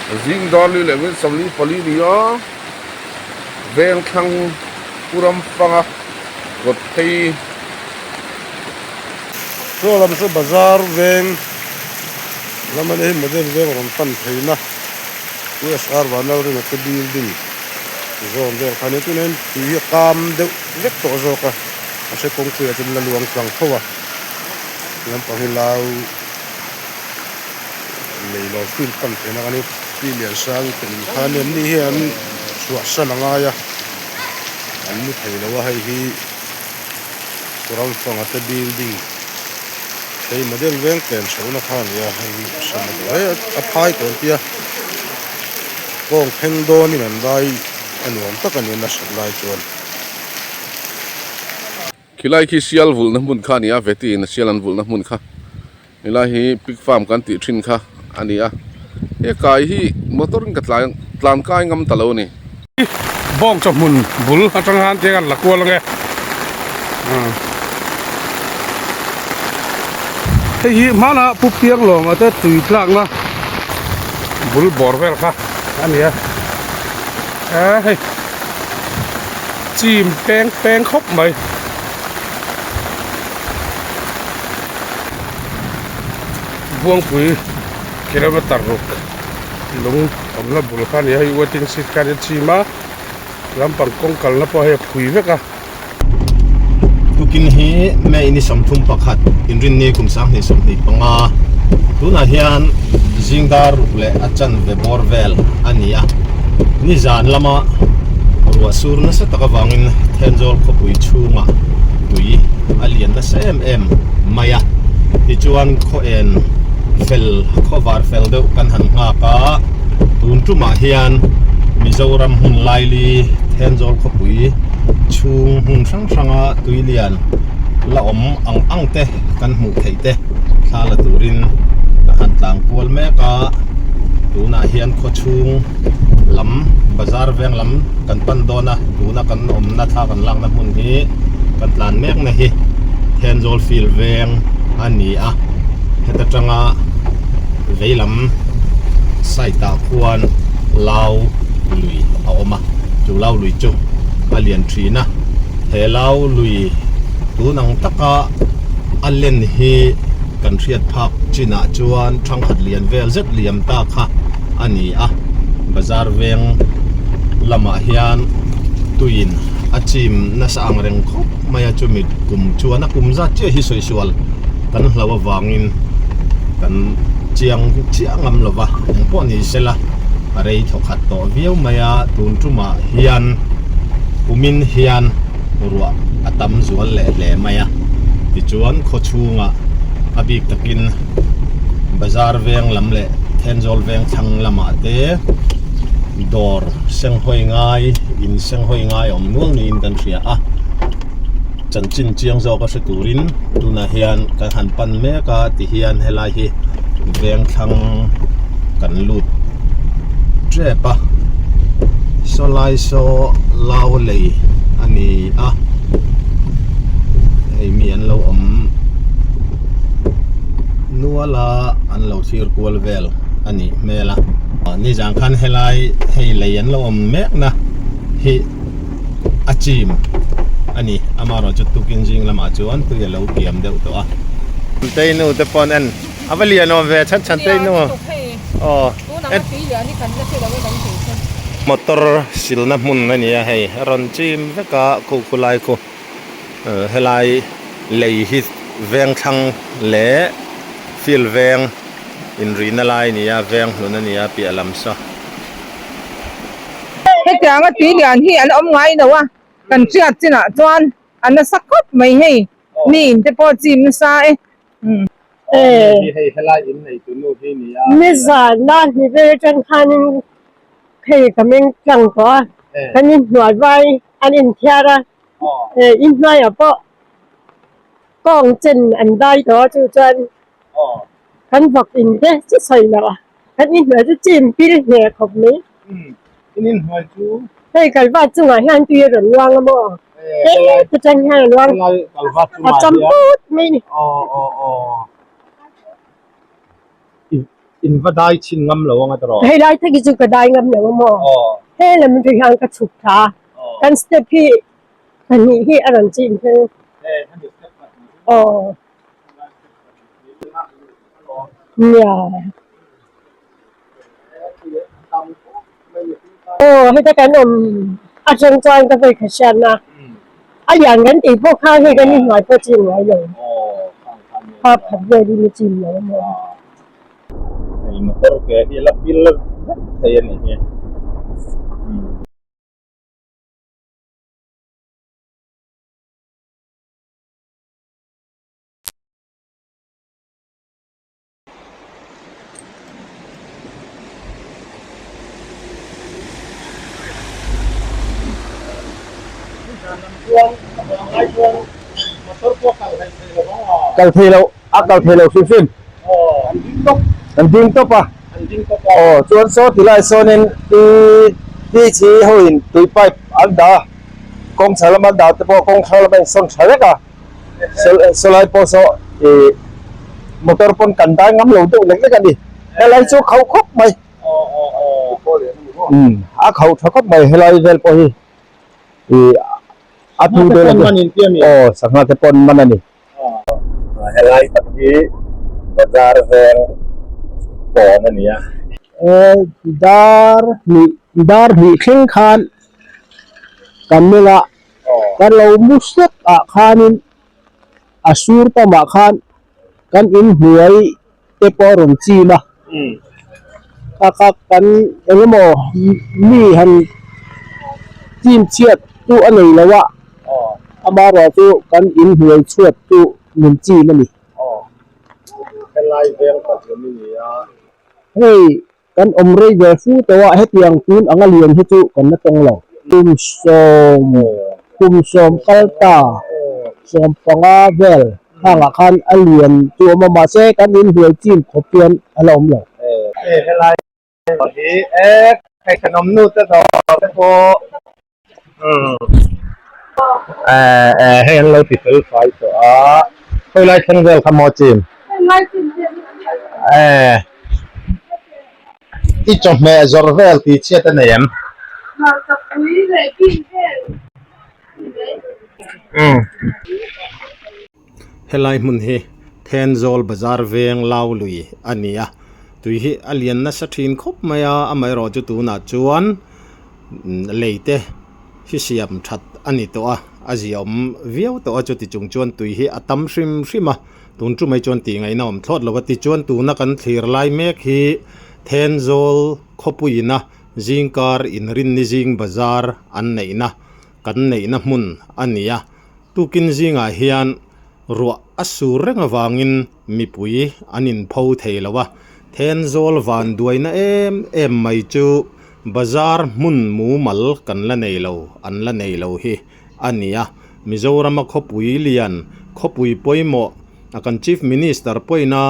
Zing dar li leh minute 44 ni a, Vengthlang pu ram fanga kawt phei. Chaw lam chu bazar veng lam a nia hei model veng rawn pan pheina USR Vanlalringa te building zawn vel kha a nia tunah hian tui hi a kam deuh vek tawh zawk a a hre kawngpuiah chuan la luang tlang tho a lampang hi lau. Neilo field pan theihna kan hi pi lian sang te in kha ania ni hi an chhuahsan a ngai a an mu thei lo a hei hi ramfanga te building hei model veng pen chhohna kha a ni a hei hi a hran a duh hei a phai tawh an tia kawng thleng dawnin an dai a nuam tak a ni a nasat lai chuan. Khilai khi sial vulhna hmun kha a ni a veti in sial an vulhna hmun kha helai hi pig farm kan tih thin kha a ni a he kai hi motor in ka tlai tlan kai ngam ta lo a ni. Bawng chawhmun bul atang khan tiang an la kual ange hei hi hmanah pu piang lawng ate tui tlakna bul bawr vel kha a ni a hei. Chim peng peng khawp mai. Buangpui kilometer ruk lung awmna bul kha a ni a hei waiting seat kha a nia chim a lampang kawng kalna pawh hei a phui vek a. Tukin hi May ni 31 inrinni kum 2025 tunah hian zingdar ruk leh a chanve bawr vel a ni a nizan lama ruah sur nasa tak avangin Thenzawl khawpui chhungah tui a lian nasa em em mai a tichuan khaw en fel khaw var fel deuh kan han nghak a tun tumah hian Mizoram hmun laili Thenzawl khawpui chhung hmun hrang hranga tui lian la awm ang ang te kan hmuh theih te thla la turin ka han tlang kual mek a tunah hian khaw chhung lam bazar veng lam kan pan dawn a tuna kan awmna thla kan lakna hmun hi kan tlan mek na hi Thenzawl field veng a ni a heta tanga vei lam side ah khuan lau lui a awm a chu lau lui chu a lian thin a he lau lui tun ang taka a len hi kan hriat phak chinah chuan thangkhat lian vel zet liam ta kha a ni a bazar veng lamah hian tuiin a chim nasa ang reng khawp mai a chumi kum chuan a kum zat chiah hi sawi sual kan hlau avangin kan chiang chiah ngam lo va engpawh ni sela a rei thawkhat tawh viau mai a tun tumah hian kumin hian ruah a tam zual leh hle mai a tichuan khaw chhungah a bik takin bazar veng lam leh Thenzawl veng thlang lamah te dawr senghawi ngai in senghawi ngai awm nual niin kan hria a chanchin chiang zawk a hre turin tunah hian kan han pan mek a tihian helai hi veng thlang kan lut tep a saw lai saw lau lei a ni a hei mi an lo awm nual a an lo thlir kual vel a nih hmel a nizan khan helai hei lei an lo awm mek na hi a chim a ni amaherawh chu tukin zing lamah chuan tui a lo kiam deuh tawh a. Tei nu te pawn en a va lian awm ve chhan chhan tei nu aw motor silna hmun a ni a hei a rawn chim vek a khu khu lai khu helai lei hi veng thlang leh field veng inrihna lai a ni a veng hlun a ni a piah lam saw. Hetianga tui lian hi an awm ngai lo a, kan hriat chinah chuan a nasa khawp mai hei, mi in te pawh chim nasa e. Nizana ni vel atang khanin phei ka meng tlang tawh a, kan inhnuai vai an inthiar a, inhnuaiah pawh kawng chen an dai tawh a chu chuan kan vawk in te chu sawi loh a. Kan inhnuai chu chim pil hle khawp mai. In inhnuai chu? Hei kalvat chungah hian tui a rawn luang a maw? Hei te tan hian a luang. Kalvat chungah A cham put mai ni. Aw aw aw. In va dai chhin ngam lo anga tawh. Hei lai thaki chu ka dai ngam lo a maw? He lam chu hian ka chhuk tha. Kan step hi pahnih hi a rawn chim thleng. Aw. Nia. Aw heta kan awm atang chuan ka vawi khat hriatna a lian kan tih pawh khan hei kan inhnuai pawh chim ngai lo kha khat velin a chim lo a maw. Hei motor ke hi la pil vek thei a nih hi. Kal thei lo a kal thei lo hrim hrim an ding tawp a aw chuan saw ti lai sawnin pi pi chi ho in tui pipe an dah a kawng chhar lama an dah te pawh kawng thar lama insawn tha vek a. Sawlai pawh saw ih motor pawn kan dai ngam lo deuh lek lek a ni helai chu khauh khawp mai umm a khauh tha khawp mai helai vel pawh hi ih a thu dawn a ni aw sangha te pawn man a ni. Helai tak hi bazar veng pawn a ni a. Dar hnih dar hnih thleng khan kan meng a. Kan lo mu hrep ah khanin a sur pamah khan kan inhnuai te pawh a rawn chim a, kha kha kan eng emaw mi han chim chhiat chu a nei lo a, amaherawh chu kan inhnuai chhuat chu min chim a ni. Hei Kan awm rei ve fu tawh a, hetiang tun anga lian hi chu kan la tawng lo. Kum sawm, kum sawm kal ta, sawm panga vel khangah khan a lian chu awm a, mahse kan inhnuai chin khawp hian a la awm lo. Helai hi e thenawm nu te dawr te pawh hei an lo ti fel fai tawh a khawi lai thleng vel kha maw chin i chawhmeh zawrh vel tih chhiat a nei em Helai hmun hi Thenzawl bazar veng lau lui a ni a, tui hi a lian nasa thin khawp mai a, amaherawh chu tunah chuan lei te hi siam that a ni tawh a, a ziaawm viau tawh a, chuti chung chuan tui hi a tam hrim hrim a, tun chu mai chuan tih ngaihna awm thlawt lo a, tichuan tuna kan thlir lai mek hi Thenzawl khawpuiina zingkar inrinni zing bazar an neihna kan neihna hmun a ni a. Tukin zingah hian ruah a sur reng avangin mipui an inpho thei lo a, Thenzawl van duaina em em mai chu bazar hmun mumal kan la nei lo, an la nei lo hi a ni a. Mizorama khawpui lian, khawpui pawimawh a kan Chief Minister pawina,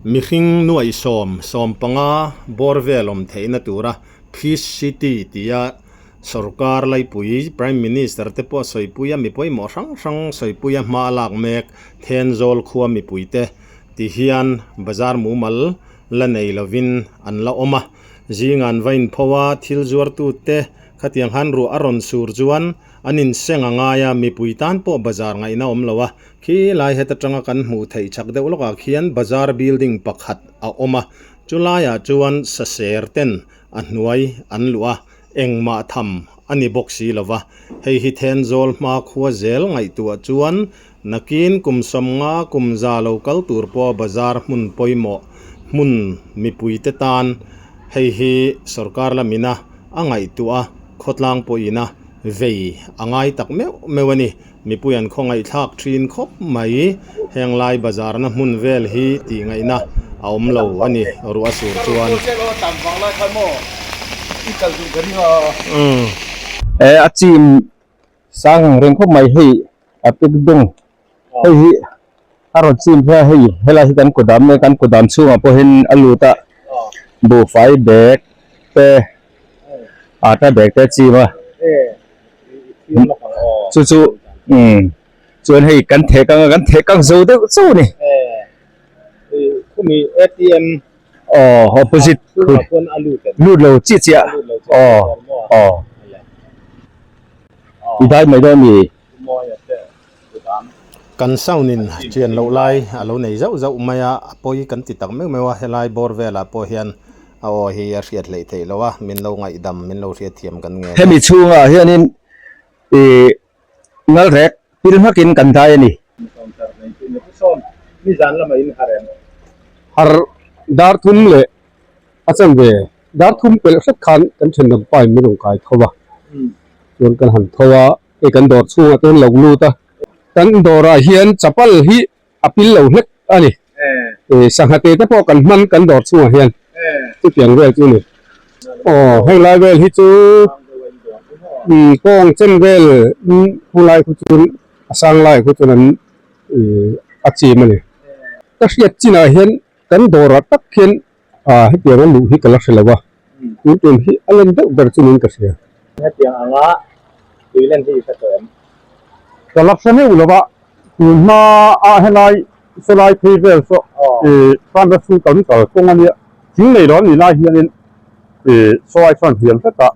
Mihring nuaih sawm, sawm panga bawr vel awm theihna tura Peace City tia sorkar laipui Prime Minister te pawh sawipuia mi pawimawh hrang hrang sawipuia hma a lak mek Thenzawl khua mipuite ti hian bazar mumal la nei lovin an la awm a. Zingan va inpho a, thil zuartute khatiang han ruah a rawn sur chuan an inseng a ngai a, mipui tan pawh bazar ngaihna awm lo a. Khi lai het atanga kan hmuh theih chak deuh lawkah khian bazar building pakhat a awm a, chu laiah chuan saser ten a hnuai an luh a, engmah tham a ni bawk si lo va. Hei hi Thenzawl hma khua zel ngaihtuah chuan nakin kum sawmnga kum za lo kal tur pawha bazar hmun pawimawh hmun mipuite tan hei hi sorkar lamina a ngaihtuah a, khawtlang pawhina vei a ngai tak meuh meuh a ni. Mipui an khawngaihthlak thin khawp mai. Heng lai bazarna hmun vel hi tih ngaihna a awm lo a ni ruah a sur chuan. E a chim sang ang reng khawp mai hei a pek dung hei hi a rawn chim hian hei helai hi kan kudam nge kan kudam chhungah pawhin a lut a buhfai bag te ata bag te a chim a. Chu chu umm chuan hei kan thek anga kan thek ang zo deuh chauh a ni. Khumi ATM Aw opposite chhungah khuan a lut em? Lut lo chiah chiah. A lut lo chiah Aw aw. I dai mai dawn mi? Kan sound in chian loh lai a lo nei zauh zauh mai a, a pawi kan ti tak meuh meuh a, helai bawr velah pawh hian a aw hi a hriat hleih theih loh a, min lo ngaihdam, min lo hriatthiam kan ngen a. Hemi chhungah hianin ih ngalrek pil nghakin kan dai a ni. Har dar thum leh a chanve dar thum pelh hret khan kan thenawm pa in min rawn kai tho a, chuan kan han tho a. Hei kan dawr chhungah te hian lo lut a, kan dawrah hian chapal hi a pil lo hlek a ni. Sangha te te pawh kan hman kan dawr chhungah hian chutiang vel chu a ni. Aw heng lai vel hi chu kawng chen vel khu lai khu chuan a sang lai khu chuan an a chim a ni. Ka hriat chinah hian kan dawrah tak hian hetiang a luh hi ka la hre lo a. Tun tum hi a len deuh ber chu niin ka hria. Hetiang anga tui len hi i hre tawh em? Ka la hre meuh lo a, tun hma ah helai sawlai phei vel saw ih Panda chhung kan kal kawng a nia, thing nei lo an nih lai hianin ih sawlai chuan hliam hret a,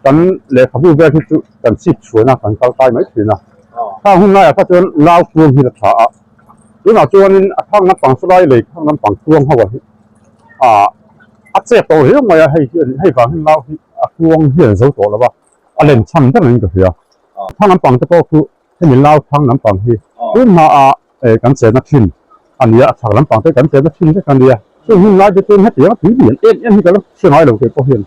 kan lehkhabu vel hi chu kan chhip chhuan a, kan kal kai mai thin a. Khang hun laiah kha chuan lau kuang hi la tha a, tunah chuanin a thang lampang sawlai lei thang lampang kuang ho ah hi ah a chep tawh riau mai a hei hi hei vang hian nau hi a kuang hian zo tawh lo a a len chhan ber niin ka hria thang lampang te pawh khu hemi nau thang lampang hi tun hma a eh kan chenna thin a nia a chhak lampang te kan chenna thin vek a nia chung hun lai te chuan hetiang a tui lian em em hi ka la hre ngai lo kei pawh hian.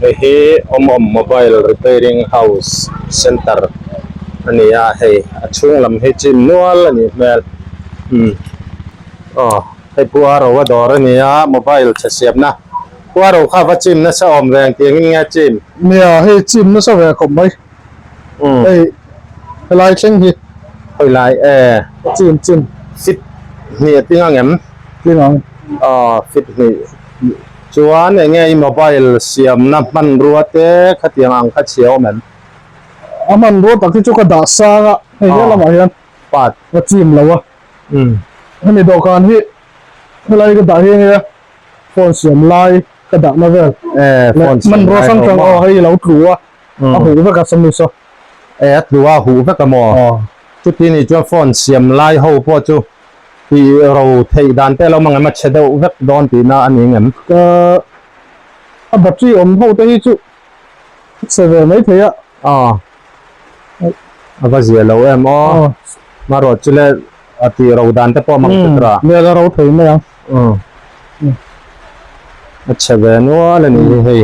Hei hi Awmawm Mobile Repairing House Center a ni a, hei a chhung lam hi chim nual a nih hmel umm aw hei Pu Aro a dawr a ni a mobile chhe siamna Pu Aro kha va chim nasa awm ve engtiang in nge chim? Nia hei chim nasa ve khawp mai hei helai thleng hi Hawi lai e chim chim fit hnih a tling ang em? Tling ang. Aw fit hnih. Chuan eng nge i mobile siamna hmanrua te khatiang ang kha chhia awm em? A hmanrua tak hi chu ka dah sang a, hei he lamah hian part ka chim lo a. Hemi dawhkan hi helai ka dah hi enge phone siam lai ka dahna vel leh hmanrua hrang hrang aw hei lo tlu a, a huh vek a sawmi saw. E a tlu a huh vek a maw? Chuti nih chuan phone siam lai ho pawh chu Tih ro theih dan te lo mang em a chhe deuh vek dawn tihna a ni ngem? Ka a battery awm ho te hi chu a chhe ve mai thei a. Aw a va zia lo em aw. Marawh chu le a tih ro dan te pawh a mang tlat ra. Nia la ro thei mai ang. A chhe ve nual a ni hi hei.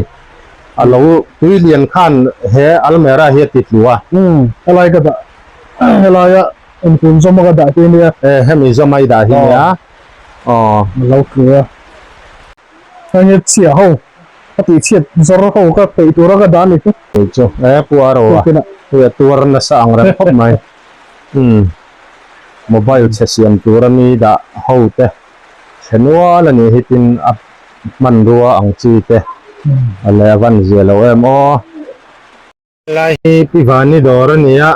A lo tui lian khan he almera hi a ti tlu a. Helai ka dah helai a Engtin zawm a ka dah hi ania. E hemi zawm a i dah hi ania. Aw. A lo tlu a. Hei hi chhiah ho ka tih chhiat zawr ho ka peih tur a ka dah a ni chu. Hei chu e pu a ro a. Hei a tuar nasa ang reng khawp mai. Umm mobile chhe siam tur a mi dah ho te chhe nual a nih hi tin a hmanrua ang chi te a leh a van zia lo em aw. Helai hi Pi Vani dawr a ni a,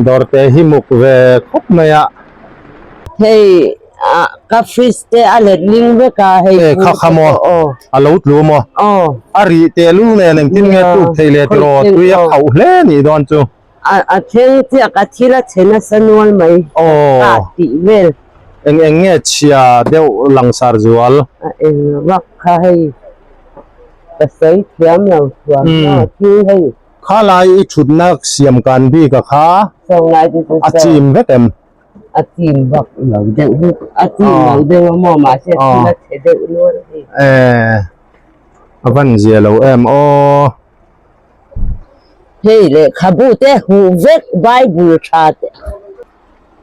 dawr te hi muk ve khawp mai a. Hei ah ka fridge te a let ling vek a hei Eh kha kha maw a lo tlu maw a rih teh lul nen engtin nge tuk theih leh tiraw tui a khauh hle nih dawn chu. A thleng chiah ka thil a chhe nasa nual mai ka tih vel. Eng eng nge chhia deuh langsar zual. A eng vak kha hei. Ka sawi thiam lo thuam hlauh thil hei. Kha lai i thutna siam kan bik a kha a chim vek em? A chim vak lo deuh hi a chim lo deuh a maw mahse thil a chhe deuh nual hei. E a van zia lo em aw. Hei lehkhabu te huh vek Bible tha te.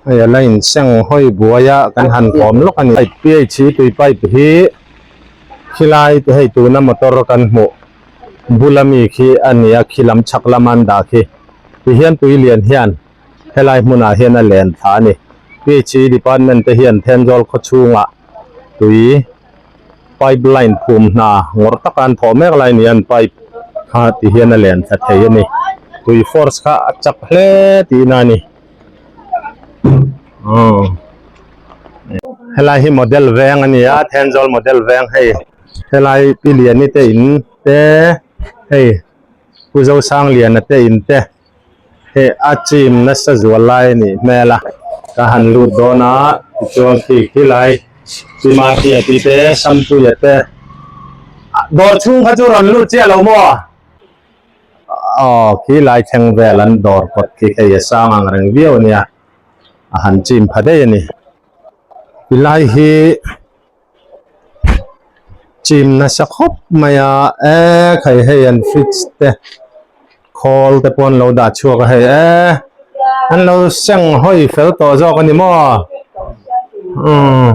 Hei a la inseng hawi buai a kan han kawm lawk a ni. Pipe PH tui pipe hi khilai te hei tuna motor kan hmuh bula mi khi a ni a khi lam chhak lama an dah khi tihian tui lian hian helai hmunah hian a len thla a ni. PH department te hian Thenzawl khaw chhungah tui pipe line phum hna ngawrh taka an thawh mek lai ni an pipe kha tihian a len thla thei a ni. Tui force kha a chak hle tihna a ni. Helai hi model veng a ni a, Thenzawl model veng hei helai Pi Liani te in te hei Pu Zosangliana te in te hei a chim nasa zual lai a nih hmel a, ka han lut dawn a tichuan khi khilai Pi Matia tih te Sampuia te dawr chhung kha chu rawn lut chiah lo maw? Aw khi lai thleng vel an dawr kawt khi hei a sang ang reng viau a nia a han chim pha daih a ni tilai hi chim nasa khawp mai a e khai hei an fridge te khawl te pawh an lo dah chhuak a hei e an lo seng hawi fel tawh zawk a ni maw umm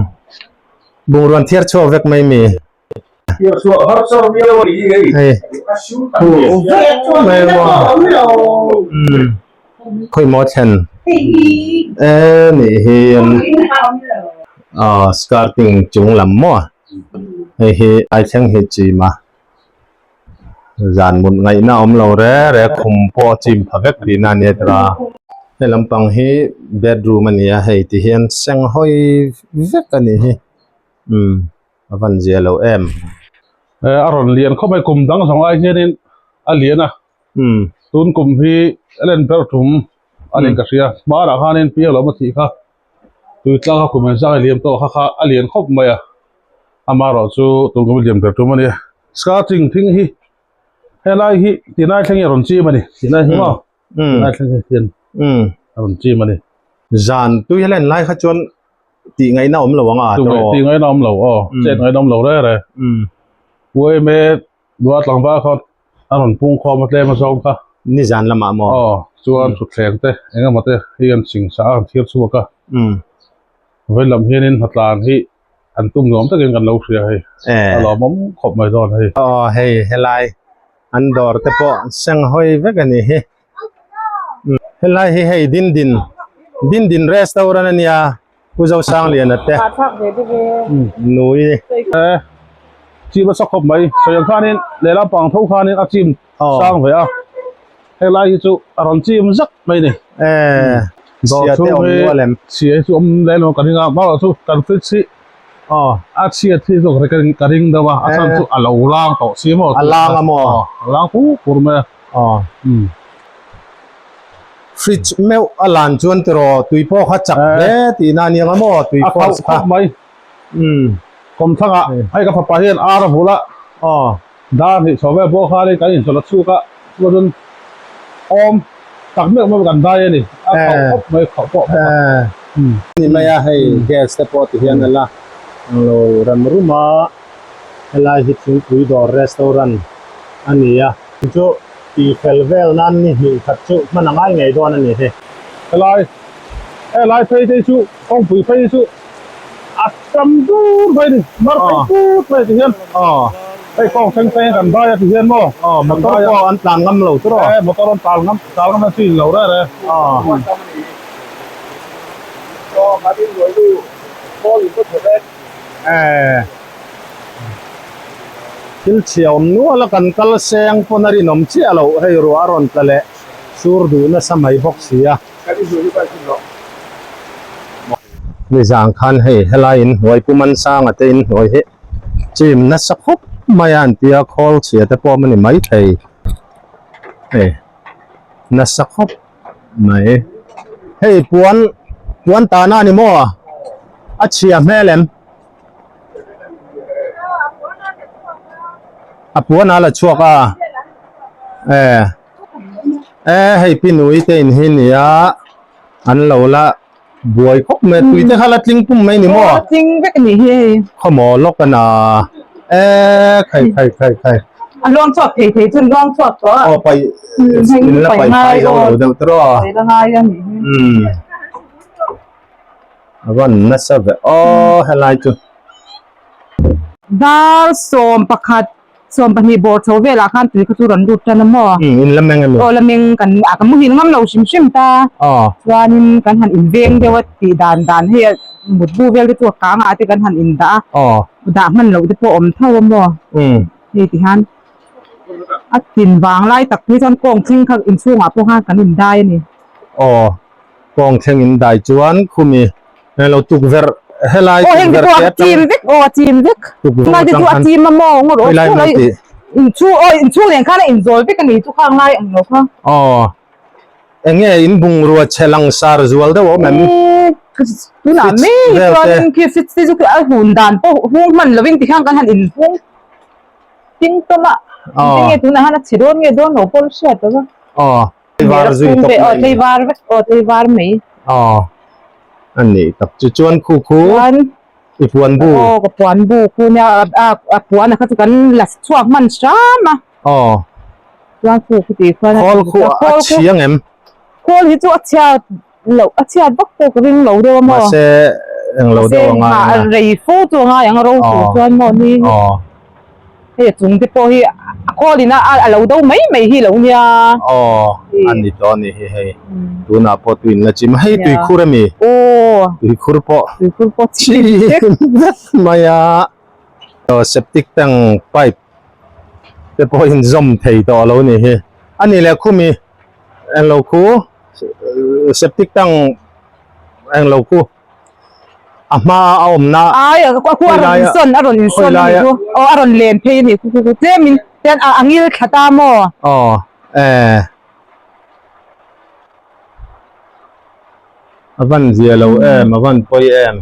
bungrua an thiar chhuak vek mai mi. Hei khawi maw thlen e nih hi aw skirting chung lam maw hei hi ai thleng hi chim a zan mut ngaihna awm lo re re khum pawh a chim pha vek tihna a nia tira hei lampang hi bedroom a ni a hei ti hian seng hawi vek a nih hi umm. A van zia lo em. A rawn lian khawp mai kum dang zawng ai hianin a lian a. Tun kum hi a len ber tum a ni ka hria. Hmanah khanin piang lo maw thih kha tui tlang kha kum engzah a liam tawh kha kha a lian khawp mai a. Amaherawh chu tun kum hi lian ber tum a nia. Skirting thing hi helai hi tinai thleng hi a rawn chim a ni. Tinai hi maw? Tinai thleng hi hian a rawn chim a ni. Zan tui a len lai kha chuan tih ngaihna awm lo ang a tawh. Tih ngaihna awm lo aw, chet ngaihna awm lo re re. Uaime nula tlangval kha a rawn pung khawm a tlem a zawng kha. Nizan lamah maw? Aw, chuan thutthleng te eng emaw te hi an ching sa a, an thir chhuak a. Vawi lam hianin hnatlan hi an tum nuam takin kan lo hria hei. A lawmawm khawp mai dawn hei. Aw hei helai an dawr te pawh seng hawi vek a ni hi. Helai hi hei Dindin Dindin restaurant a nia Pu Zosangliana te nui chim a sa khawp mai sawi ang khanin lehlam pang tho khanin a chim sang ve a helai hi chu a rawn chim zak mai a ni chhia te awm nual em chhia hi chu awm leh lo ka ring a amaherawh chu kan fridge hi a chhiat hi zawk ka ring deuh a a chhan chu a lo lang tawh si maw a lang a maw a lang pur pur mai a. Aw umm fridge meuh a lan chuan tiraw tui pawh kha chak hle tihna a ni ang a maw tui force kha mai umm kawmthlangah hei ka fapa hian ar a vul a aw dar hnih chho vel pawh khanin kan inchawlh a chhuk a chuan awm tak meuh meuh kan dai a ni a khauh khawp mai khauh pawh bawk a umm ni mai a hei gas te pawh ti hian a la lo rem rum a helai hi thingpui dawr restaurant a ni a. Chu tih fel vel nan ni hnih khat chu hman a ngai ngei dawn a ni hi. Helai helai phei te chu kawngpui phei chu a tam dur mai a ni mar phei put mai ti hian hei kawng thleng thleng kan dai a ti hian maw aw motor pawh an tlan ngam lo tur aw e motor an tlan ngam tlan ngam a chi lo re re aw e. Thil chhia awm nual a kan kal seng pawn a rinawm chiah loh hei ruah a rawn tla leh sur duh nasa mai bawk si a. Nizan khan hei helai inhnuai Pu Mansanga te inhnuai hi chim nasa khawp mai a an tia khawl chhia te pawh a ni maithei hei nasa khawp mai. Hei puan puan tahna a ni maw a chhia hmel em? A puan a la chhuak a e e hei pi nui te in hi nia an lo la buai khawp mai tui te kha la tling pum mai ni maw a tling vek a nih hi hei khawmaw lawk a na e khai khai khai khai a luang chhuak thei thei chu an luang chhuak tawh a aw paih in la paih fai zo lo deuh tawh a paih la ngai a nih hi umm. A van nasa ve aw helai chu. Dar 11 12 bawr chho velah khan tui kha chu rawn lut tan a maw? Umm in la meng emaw? Aw la meng kan a ka muhil ngam lo hrim hrim ta. Aw. Chuanin kan han inveng deuh a tih dan dan hei a mutbu vel te chu a kang ah te kan han indah a. Aw. Dah hman loh te pawh a awm tho a maw? Umm. Hei ti hian a tin vang lai tak phei chuan kawng thleng kha inchhungah pawh khan kan indai a ni. Aw. Kawng thleng in dai chuan khumi. Hei lo tukverh helai Aw heng te tukverh pawh te a atang chim vek aw a chim vek. Tukverh Tunlai te atang chu a khan chim a maw ngawt aw khawilai chu mai lai tih. inchhung aw inchhung nen khan a inzawl vek a ni chu kha ngai ang lo kha. Aw eng nge in bungrua chhe langsar zual deuh a awm em? Tunah Fridge mai vel te. chuan khi fridge te chu a hun dan pawh hung hman lovin tikhian kan han inhung ting tawm a. Aw. Enge tunah hian a chhe dawn nge dawn lo pawh hriat lo va. Aw. Tlaivar zui tawp mai. Aw tlaivar vek aw tlaivar mai. Aw a nih tak chu chuan khu khu Chuan i puan bu. Aw ka puan bu khu nia a a puan a kha chu kan la chhuak hman hram a. Aw. Chuan khu khu tih khuan Khawl khu a chhia ngem? Khawl hi chu a chhia loh a chhiat vak pawh ka ring lo deuh a maw. Mahse eng lo deuh a ngai ang a. Rei fo chu a ngai ang a ro tur chuan maw ni. Aw. Hei a chung te pawh hi a khawl in a a lo do mai mai hi lo nia. Aw a ni tawh a ni hi hei tunah pawh tui in la chim a hei tuikhur a mi. Aw. Tuikhur pawh. Tuikhur pawh chim vek mai a. Aw septic tank pipe te pawh in zawm thei tawh lo ni hi. A ni leh khumi englo khu septic tank englo khu a hma a awmna ai a khu a rawn insawn a rawn insawn a ni chu aw a rawn len phei a ni khu khu khu tlem in tian a ngil thla ta maw aw eh a van zia lo em a van pawi em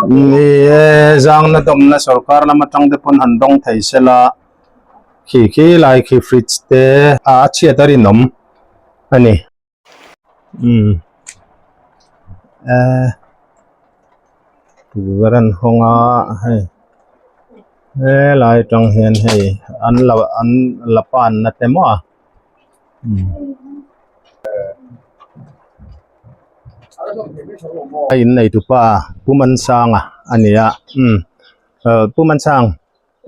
ni e zangna dawmna sorkar lam atang te pawn han dawng thei sela khi khi lai khi fridge te a chhiat a rinawm a ni. Umm eh tukverh an hawng a hei helai atang hian hei an la an la pan na te maw a umm a innei tupa Pu Mansanga a ni a umm Pu Mansang.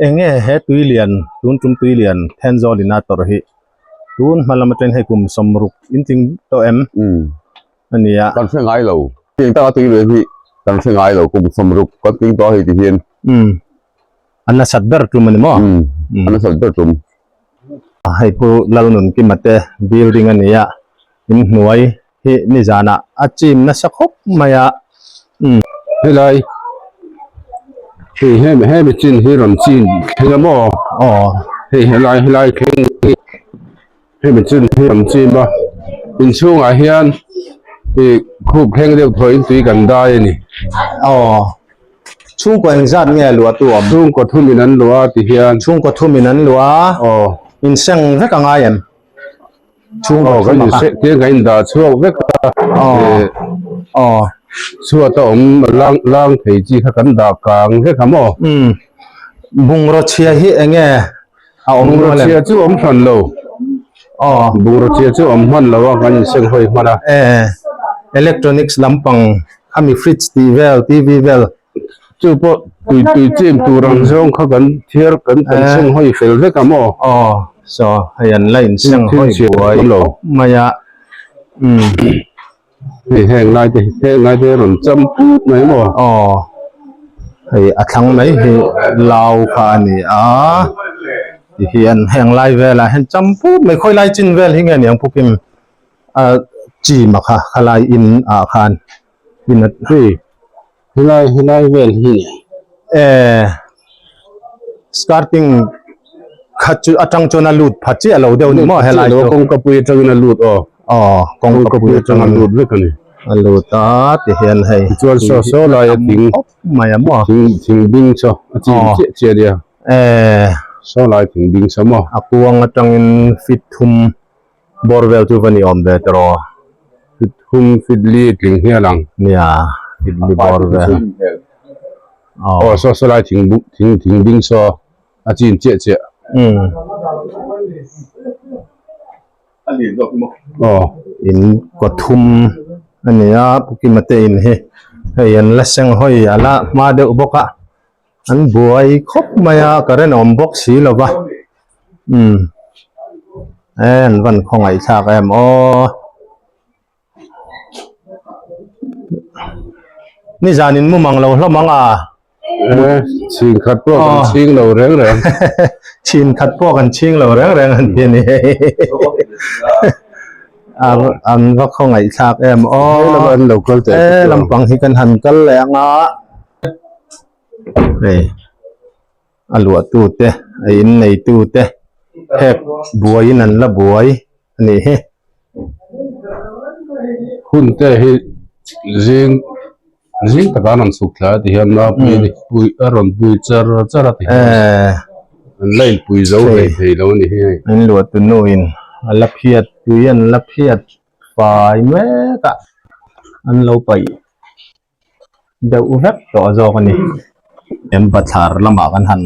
Eng nge he tui lian tun tum tui lian Thenzawl in a tawrh hi tun hma lam atangin hei kum sawmruk in tling tawh em a ni a. Kan hre ngai lo. Tiang taka tui lian hi kan hre ngai lo kum sawmruk kan tling tawh a hei ti hian. Umm a nasat ber tum a ni maw? Umm a nasat ber tum. Hei Pu Lalnunkima te building a ni a inhnuai hi nizanah a chim nasa khawp mai a umm. Helai hei hemi hemi chin hi rawn chin thleng a maw aw hei helai helai thleng hi hemi chin hi rawn chim a inchhungah hian ih khup thleng deuh thaw in tui kan dai a ni aw chhungkaw engzat nge luah tu awm chhungkaw thumin an luah a ti hian chhungkaw thumin an luah a aw inseng vek a ngai em. Chhung aw kan inseh tir kan indah chhuak vek a aw chhuat a awm lang lang thei chi kha kan dah kang vek a maw umm bungraw chhia hi eng nge a awm bungraw chhia chu awm hran lo aw bungraw chhia chu awm hman lo a kan inseng hawi hman a e electronics lampang khami fridge tih vel T_V vel Chu pawh tui tui chim tur ang zawng kha kan thiar kan kan seng hawi fel vek a maw? Aw saw hei an la in seng hawi buai khawp mai a umm. Hei heng lai te heng lai te rawn cham put mai maw? Aw hei a thlang mai hi lau kha a ni a tihian heng lai velah hian cham put mai khawi lai chin vel hi nge niang pukim a chim a kha khalai in ah khan in a hei. Helai helai vel hi ni. Eh starting kha chu atang chuan a lut pha chiah lo deuh ni maw helai chu. Kawngka pui atangin a lut aw. Aw kawngka pui atang a lut vek a ni. A lut a ti hian hei. Tichuan saw saw lai a thing. Mai a maw. Thing thing bing saw a chim chiah chiah a nia. Eh. Saw lai thing bing saw maw. A kuang atangin fit thum. Bawr vel chu va ni awm ve tawh. Fit hum fit li tling hial ang. Nia fit li bawr vel. Aw saw saw lai thing buk thing thing ding saw a chin chiah chiah. Umm. Aw. In kaw thum a ni a Pu Kima te in hi hei an la seng hawi a la hma deuh bawk a. An buai khawp mai a current a awm bawk si lo va umm e an van khawngaih thlak em aw nizan in mumang lo hlawm ang a e chhin khat pawh kan chhing lo reng reng chhin khat pawh kan chhing lo reng reng an ti a ni. An va khawngaihthlak em aw. He lamah an lo kal teh. He lampang hi kan han kal leh ang a. Hei a luahtu te a in neitu te hek buaiin an la buai a nih hi. Hun te hi zing zing takah an rawn chhuk thla a ti hian maupui a ni pui a rawn pui char char a ti hian an la inpui zo hlei thei lo a ni hi hei. An luahtu nuin a la phiat tui an la phiat fai mek a an lo paih deuh vek tawh zawk a ni. Em bathlar lamah kan han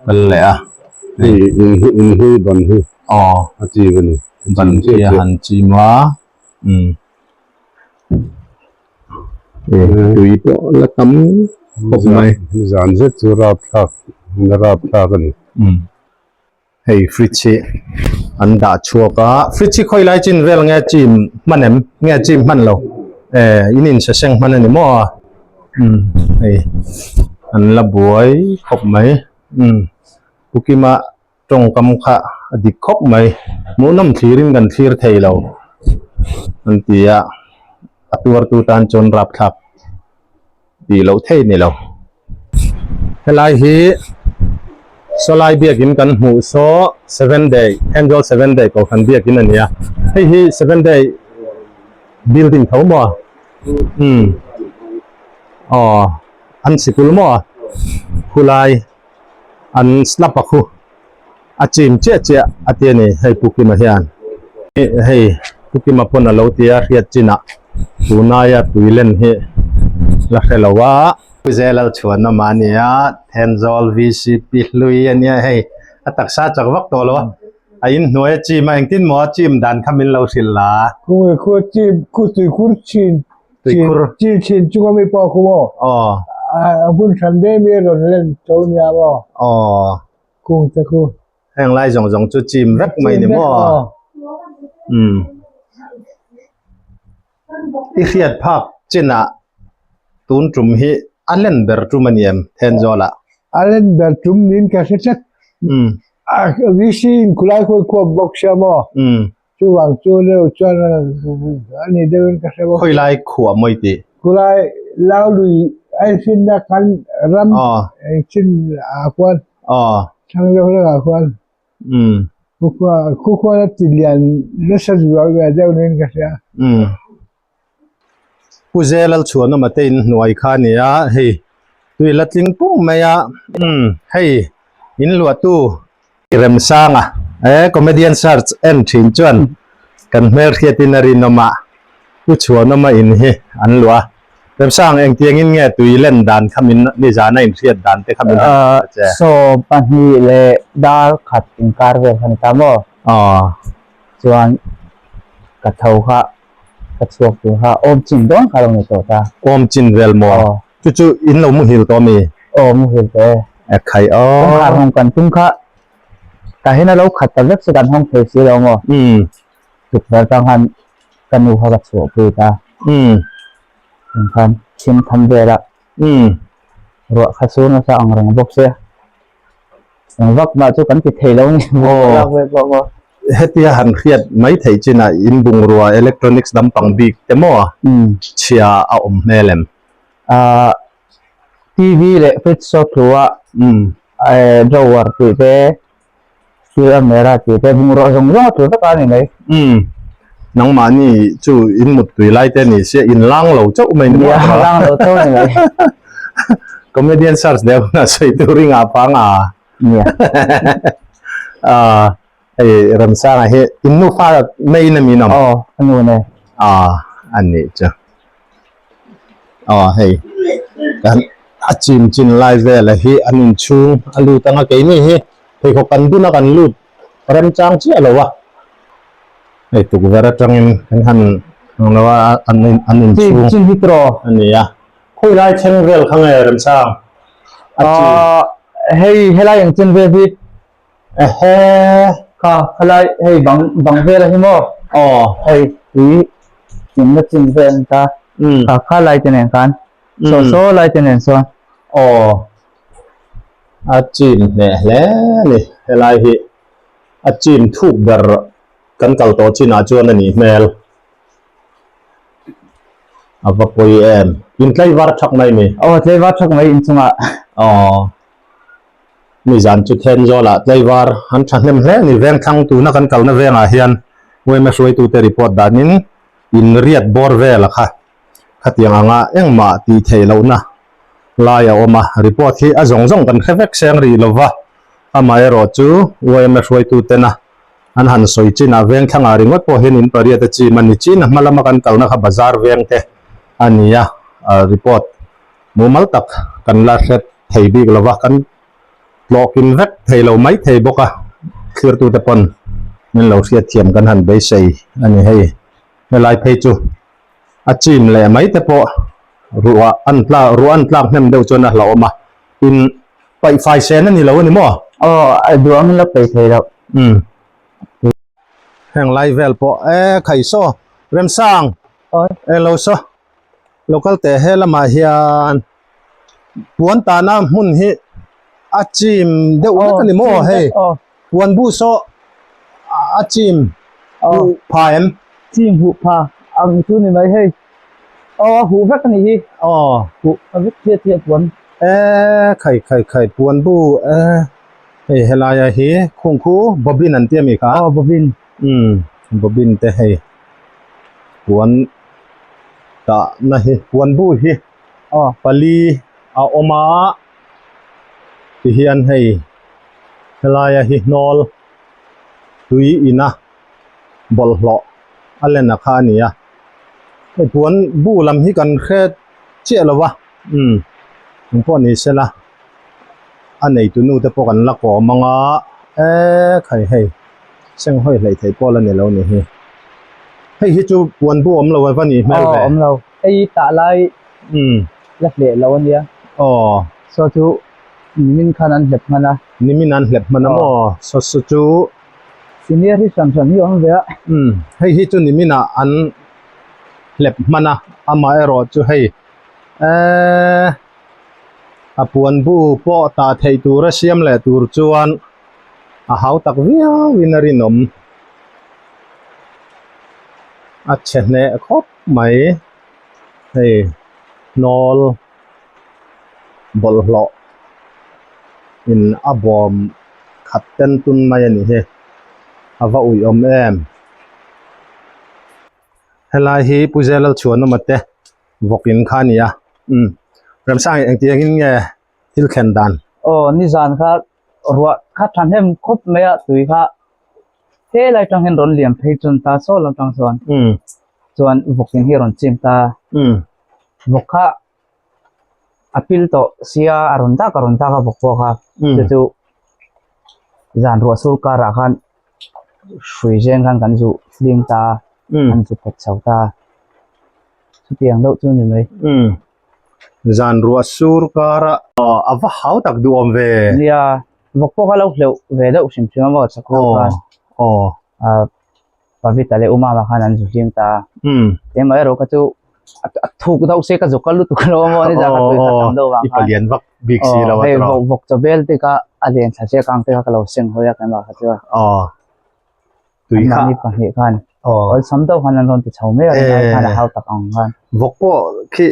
kal leh a. Hei inhlui ban hi aw a chim a ni. Ban hi a han chim a umm tui pawh la tam khawp mai. Zan zet chu rapthlak rapthlak a ni. Umm. Hei fridge hi an dah chhuak a fridge hi khawi lai chin vel nge chim hman em nge chim hman lo eh in in saseng hman a ni maw a umm hei an la buai khawp mai umm Pu Kima tawngkam kha a dik khawp mai hmuhnawm thlir in kan thlir thei lo an ti a a tuartu tan chuan rapthlak. tih loh thei ni lo. Helai hi sawlai biakin kan hmuh saw seven day Angel seven day kohhran biakin a ni a hei hi seven day building tho maw umm aw an sikul maw khulai an slap a khu a chim chiah chiah a ti a ni hei Pu Kima hian hei Pu Kima pawn a lo ti a hriat chinah tunaia tui len hi la hre lo a. Pu Zelal chhuan awm a nia Thenzawl VCP hlui a nia hei a taksa chak vak tawh lo a a inhnuai a chim a engtin maw a chim dan kha min lo hrilh la. Kungui khu chim khu tuikhur chin Tuikhur. Chin chin chunga mi pawh khu maw aw a hun hran ve mi a rawn len tho nia maw aw. Kung te khu. Heng lai zawng zawng chu chim vek mai ni maw? Umm. I hriat phak chinah tun tum hi a len ber tum a ni em Thenzawl ah? A len ber tum niin ka hre tlat. Umm. VC in khulai khawi khuap bawk sia maw? Umm. Chuvang chu leu chuan a ni deuhin ka hre bawk. Khawi lai khuah mawi tih? Khulai lau lui ai hrinna kan ram chin ah khuan thlang deuh hlek ah khuan khu khuan a ti lian nasa zual ve deuh niin ka hria. Pu Zelal chhuanawm a te in hnuai kha a ni a hei tui la tling pung mai a hei in luahtu Remsanga e comedian search en thin chuan kan hmel hriatin a rinawm a Pu Chhuanawma in hi an luah a Remsang engtiangin nge tui len dan kha min nizana in hriat dan te kha min han hrilh ta che. Saw pahnih leh dar khat inkar vel kha ni ta maw? Aw. Chuan ka tho kha ka chhuak tur kha awm chin dawn kha lo ni tawh ta. Awm chin vel maw? Aw. Chu chu in lo muhil tawh mi? Aw muhil tawh e. E khai aw. Kawngkhar hawng kan tum kha tah hian a lo khat ta vek chu kan hawng thei si lo maw? Umm. Tukverh tang khan ka nu kha ka chhuah pui ta. Umm. Eng khan thim tham vel a. Umm. Ruah kha chu nasa ang reng bawk sia. Eng vak mah chu kan ti thei lo ni. Aw. Lak ve pawh maw. Hetia han hriat mai theih chinah in bungrua electronics lampang bik te maw chhia a awm hmel em? Ahh TV leh fridge saw thu a drawer tih te steel almirah tih te bungrua zawng zawng a thu vek a ni mai. Umm nangmahni chu in muttui lai te ni sia in lang lo chauh mai ni maw? Nia lang lo chauh ni mai. Comedian search deuh hunah sawi tur i ngah pang a. Nia. Ahh hei Remsanga hi in nufa mai in a min awm? Aw a nu ne. Ahh a nih chu. Aw hei kan a chim chin lai vela hi an inchhung a lut anga keini hi pheikhawk kan bun a kan lut remchang chiah lo a hei tukverh atangin kan han ang lo a an an inchhung Chin hi tiraw a ni a khawi lai thleng vel kha nge remchang a chim hei helai ang chen vel hi Ehe kha khalai hei bang bang vel a hi maw aw hei tui chimna chin vel an ta kha kha lai te nen khan saw saw lai te nen chuan aw a chim hneh hle a ni helai hi a chim thuk ber. Kan kal tawh chinah chuan a nih hmel. A va pawi em. In tlaivar thak mai mi? Aw tlaivar thak mai inchungah. Aw. Nizan chu Thenzawl-ah tlaivar an thahnem hle a ni. Vengthlang tuna kan kalna vengah hian yma hruaitute report danin inriat bawr vel a kha khatiang anga engmah tih theih lohna lai a awm a. Report hi a zawng zawng kan hre vek seng rih lova, amaherawhchu yma hruaitutena An han sawi chin a, veng thlangah ringawt pawh hian in pariat a chim a ni. Chin a hma lama kan kalna kha bazar veng te a ni a, report mumal tak kan la hre thei bik lo va, kan tlawhkim vek thei lo mai thei bawk a, thlirtute pawn min lo hriatthiam kan han beisei a ni hei. Helai phei chu a chim leh mai te pawh ruah an tlak ruah an tlak hnem deuh chuan a hlauhawm a, in Paih fai sen a ni lo a ni maw? Aw, a duh angin la paih thei loh. Umm. Heng lai vel pawh e khai saw Remsang e lo saw local te he lamah hian puan tahna hmun hi a chim deuh vek a ni maw hei puan bu saw a chim huh pha em? Chim huh pha ang chu ni mai hei. Aw a huh vek a nih hi. Aw. Huh a vek chiah chiah puan. E khai khai khai puan bu e hei helaia hi khung khu bobbin an ti a mi kha? Aw bobbin. Umm bobbin te hei puan tahna hi puan bu hi aw pali a awm a tihian hei helaia hi hnawl tui ina bawlhhlawh a len a kha a ni a hei puan bu lam hi kan hre chiah lo va umm eng pawh ni se la a neitu nu te pawh kan la kawm ang a eee khai hei seng hawi hleih theih pawh la ni lo ni hi hei hi chu puan bu awm lo a va nih hmel ve awm lo hei tah lai umm la hleh lo a nia aw saw chu nimin khan an hlep hman a nimin an hlep hman a maw saw saw chu Senior hi hran hran hi a awm ve a. Umm hei hi chu niminah an hlep hman a, amaherawh chu hei eeee a puan bu pawh tah theih tura siam leh tur chuan a hau tak viau in a rinawm. A chhe hneh khawp mai hei hnawl bawlhhlawh in a bawm khat ten tun mai a ni hi a va ui awm em helai hi Pu Zelalchhuanawma te vawk in kha a ni a umm Remsanga engti angin nge thil thlen dan aw nizan kha ruah kha thahnem khawp mai a tui kha helai tang hian rawn liam phei chuan ta saw lam tang chuan umm chuan vawk in hi a rawn chim ta umm vawk kha a pil tawh sia a rawn dak a rawn dak a vawk pawh kha chu chu zan ruah sur karah khan hrui zen khan kan zuh hlim ta an zu pawt chho ta chutiang deuh chu a ni mai. Zan ruah sur kara a va hau tak duh awm ve. Nia vawk pawh kha lo hleuh ve deuh hrim hrim a maw chak deuh khan. Aw. Pavita leh Umama khan an zu hlim ta. Keimah erawh kha chu a thuk deuh se ka zu kal lutuk lo a maw ni zan kha tui kha tam deuh vang khan. I palian vak bik si lo a tawrh. Hei vawk chaw bel te kha a len thla che kang te kha ka lo seng hawi a keimah kha chu. Aw. Tui kha. Anmahni pahnih khan awlsam deuh khan an rawn ti chho mai a rinai khan a hau tak ang khan. Vawk pawh khi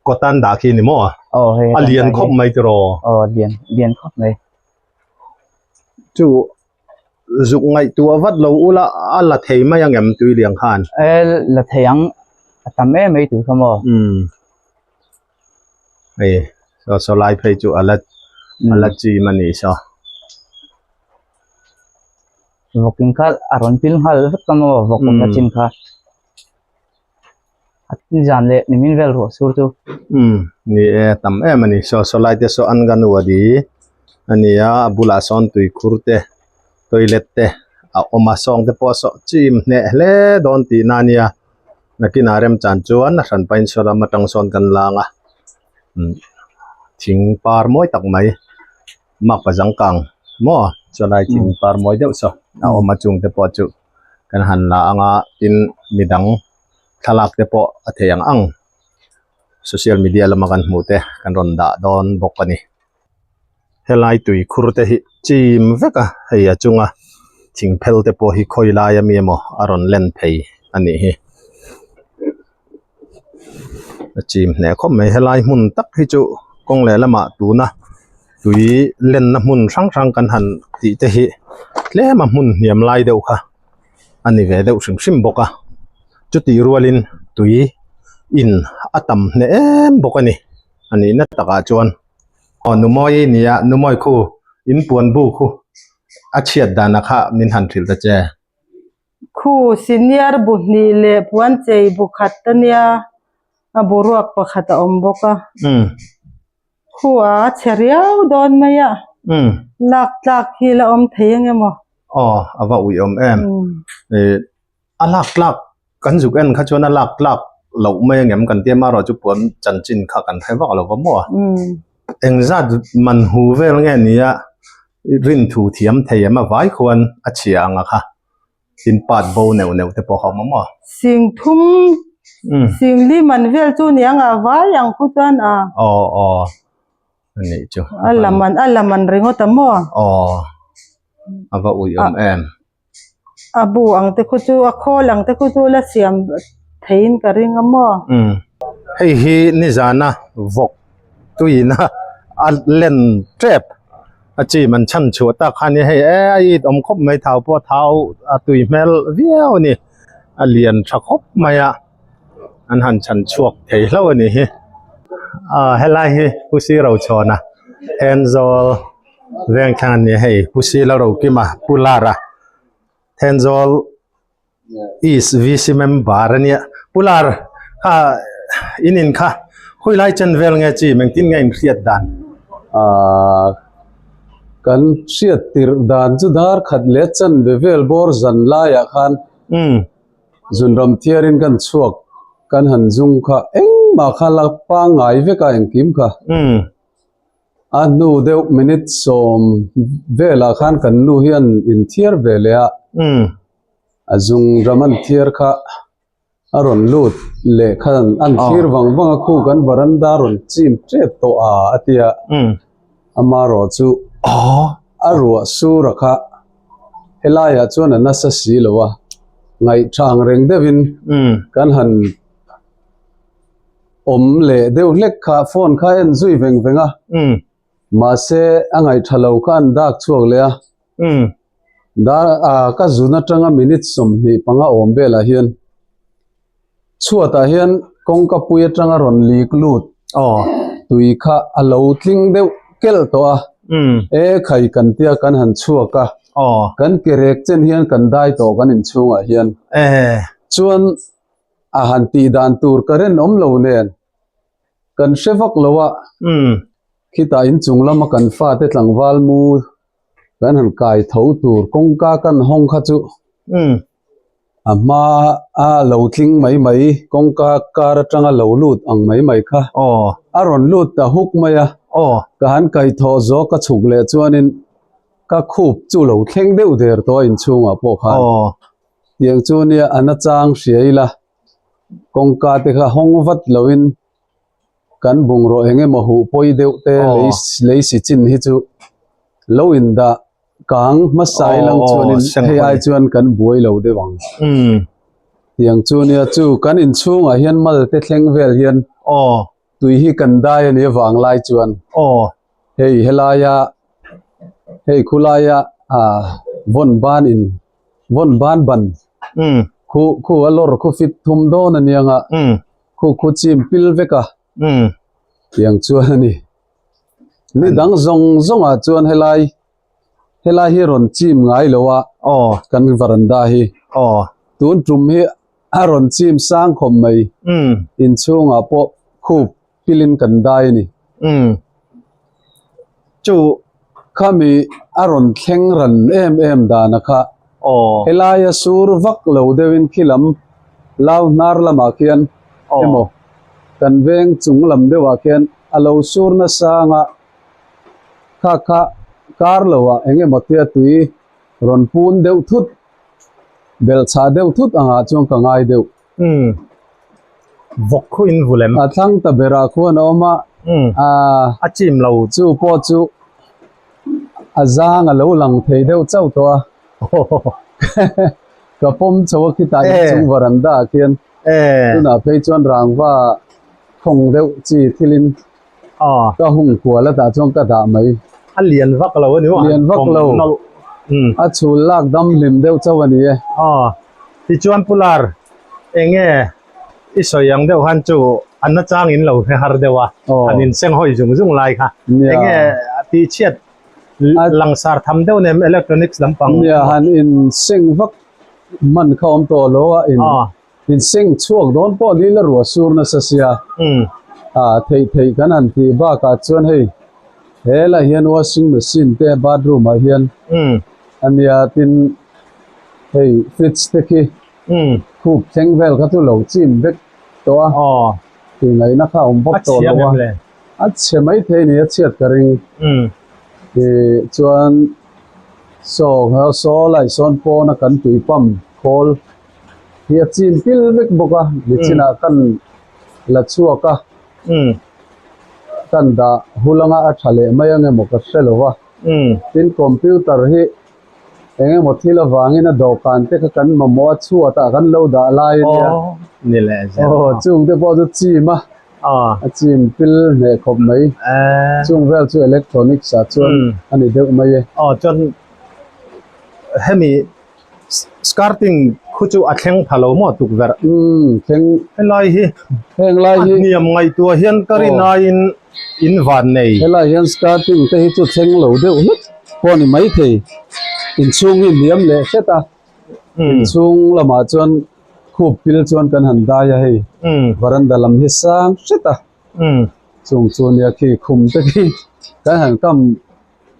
kawtan dah khi ni maw? Aw hei. A lian khawp mai tiraw? Aw lian lian khawp mai. Chu zuk ngaihtuah vat lo ula a la thei mai ang em tui liang khan? E la thei ang a tam em mai tui kha maw? Umm hei saw saw lai phei chu a la a la chim a nih saw. Vawk in kha a rawn pil nghal vek a maw vawk awmna chin kha. A zan leh nimin vel ruah sur chu. Umm ni e tam em a ni saw saw lai te saw anganwadi a ni a a bulah sawn tuikhur te toilet te a awm a sawng te pawh saw chim hneh hle dawn tihna a nia nakinah remchan chuan a hran pahin saw lam atang sawn kan lang a umm thing par mawi tak mai makpa zangkang maw chulai thing par mawi deuh saw a awm a chung te pawh chu. kan han la ang a tin midang thlalak te pawh a thei ang ang social media lama kan hmuh te kan rawn dah dawn bawk a ni helai tui khur te hi chim vek a hei a chunga. Thing phel te pawh hi khawi lai ami emaw a rawn len phei a nih hi. A chim hneh khawp mai helai hmun tak hi chu kawng leh lamah tuna tui lenna hmun hrang hrang kan han tih te hi tlem a hmun hniam lai deuh kha a ni ve deuh hrim hrim bawk a chutih rualin tui in a tam hneh em bawk a ni a nihna takah chuan aw numawi nia numawi khu in puan bu khu a chhiat danah kha min han hrilh ta che. Khu senior bu hnih leh puan chei bu khat a nia a boruak pakhat a awm bawk a khu a chhe riau dawn mai a lak tlak hi la awm thei eng emaw. Aw a va ui awm em ih a lak tlak kan zuk en kha chuan a lak tlak loh mai ang em kan tia marawh chu puan chanchin kha kan hre vak lo va maw a engzat man hu vel nge nia rin thu thiam thei em a vai khuan a chhia ang a kha tin pat bo neuh neuh te pawh a awm a maw. Sing thum sing li man vel chu niang a vai ang khu chuan a. Aw aw a nih chu. A la man a la man ringawt a maw. Aw a va ui awm em. A bu ang te khu chu a khawl ang te khu chu la siam theiin ka ring a maw. Umm hei hi nizana vawk tuina a len tep a chi man chhan chhuah tak kha nia hei e a it awm khawp mai thau pawh thau a tui hmel viau a ni a lian tha khawp mai a an han chhan chhuak thei hlauh a nih hi ah helai hi Pu Sirochhawna Thenzawl. Veng thlang a ni a hei Pu Sila Rokima Pu Lara Thenzawl East VC member a nia Pu Lar kha in in kha khawi lai chen vel nge chi engtin nge in hriat dan? Ahh kan hriat tirh dan chu dar khat leh chanve vel bawr zan laiah khan zunram thiarin kan chhuak kan han zung kha engmah kha la pangngai vek a engkim kha. A hnu deuh minute sawm velah khan kan nu hian inthiar ve leh a, a zung ram an thiar kha a rawn lut leh khan an thlir vang vang a, khu kan varanda rawn chim tep tawh a a ti a, amarawh chu a ruah sur a kha helaiah chuan a nasa si lo a, ngaihthang reng deuhin kan han awm leh deuh hlek kha phone kha en zui veng veng a mahse a ngaihtha lo kha an dak chhuak leh a dar ah ka zun atanga minute 25 awm velah hian chhuatah hian kawngka pui atanga rawn lik lut tui kha a lo tling deuh kelh tawh a e khai kan tia kan han chhuak a kan ke rek chen hian kan dai tawh kan inchhungah hian chuan a han tih dan tur ka ren awm lo nen kan hre vak lo a khitah inchung lama kan fate tlangval mu kan han kai tho tur kawngka kan hawng kha chu a hma a lo tling mai mai kawngka kar atanga lo lut ang mai mai kha a rawn lut ta huk mai a ka han kai thawh zawk ka chhuk leh chuanin ka khup chu lo thleng deuh der tawh a inchhungah pawh khan. Tiang chu nia a nachang hria ila kawngka te kha hawng vat loin kan bungraw eng emaw huh pawi deuh te lei lei si chin hi chu lo in dah kang hmasa ilang chuanin hei ai chuan kan buai lo deuh ang. Tiang chu nia chu kan inchhungah hian mal te thleng vel hian tui hi kan dai a nih avang lai chuan hei helaia hei khulaia ah vawn ban in vawn ban ban khu khu a lawr khu fit thum dawn a niang a khu khu chim pil vek a tiang chuan a ni ni dang zawng zawng ah chuan helai helai hi rawn chim ngai lo a kan varanda hi tun tum hi a rawn chim sang khawp mai inchhungah pawh khup pilin kan dai a ni. Chu khami a rawn thleng ran em em dana kha helaia sur vak lo deuhin khi lam lau hnar lamah khian emaw kan veng chung lam deuhah khian a lo sur nasa anga kha kha kar loah eng emaw tia tui rawn pun deuh thut belhchhah deuh thut angah chuan ka ngai deuh. Umm vawk khu in vul em? A thlang ta berah khuan a awm a. Umm a chim lo. Chu pawh chu a zang a lo lang thei deuh chauh tawh a. Ka pawm chho a khitah inchung varanda ah khian tunah phei chuan rangva khawng deuh chi thilin ka hung kual a tah chuan ka dah mai. A lian vak lo a ni maw? Lian vak lo. A chhul lak dam hlim deuh chauh a ni e. Tichuan Pular eng nge i sawi ang deuh khan chu an nachang in lo hre har deuh a, han inseng hawi zung zung lai kha. Eng nge tihchhiat langsar tham deuh nem electronics lampang. Nia han inseng vak hman kha awm tawh lo a, in inseng chhuak dawn pawh ni la ruah sur nasa sia. Theih theih kan han tih bakah chuan hei helai hian washing machine te bathroom ah hian a nia tin hei fridge te khi Khup thleng vel kha chu lo chim vek tawh a, tih ngaihna kha a awm bawk tawh lo a, a chhe mai thei ni a chhiat ka ring. Ih chuan saw saw lai sawn pawna kan tui pump khawl hi a chim pil vek bawk a, nichinah kan la chhuak a, kan dah hul anga a tha leh mai ang emaw ka hre lo va, tin computer hi. Eng emaw thil avangin a dawhkan te kha kan mamawh a chhuat ah kan lo dah lai a nia. Ni leh zel. Aw chung te pawh chu chim a. A chim pil hneh khawp mai. Chung vel chu electronics ah chuan a ni deuh mai e. Aw chuan hemi skirting khu chu a thleng pha lo maw tukverh? Umm thleng. Helai hi heng lai hi a hniam ngaihtuah hian ka rin aiin in van nei. Helai hian skirting te hi chu thleng lo deuh hlek pawh a ni maithei. Inchhung hi hniam leh hret a, inchhung lamah chuan khup pil chuan kan han dai a hei varanda lam hi sang hret a, chung chu nia khi khum te khi kan han kam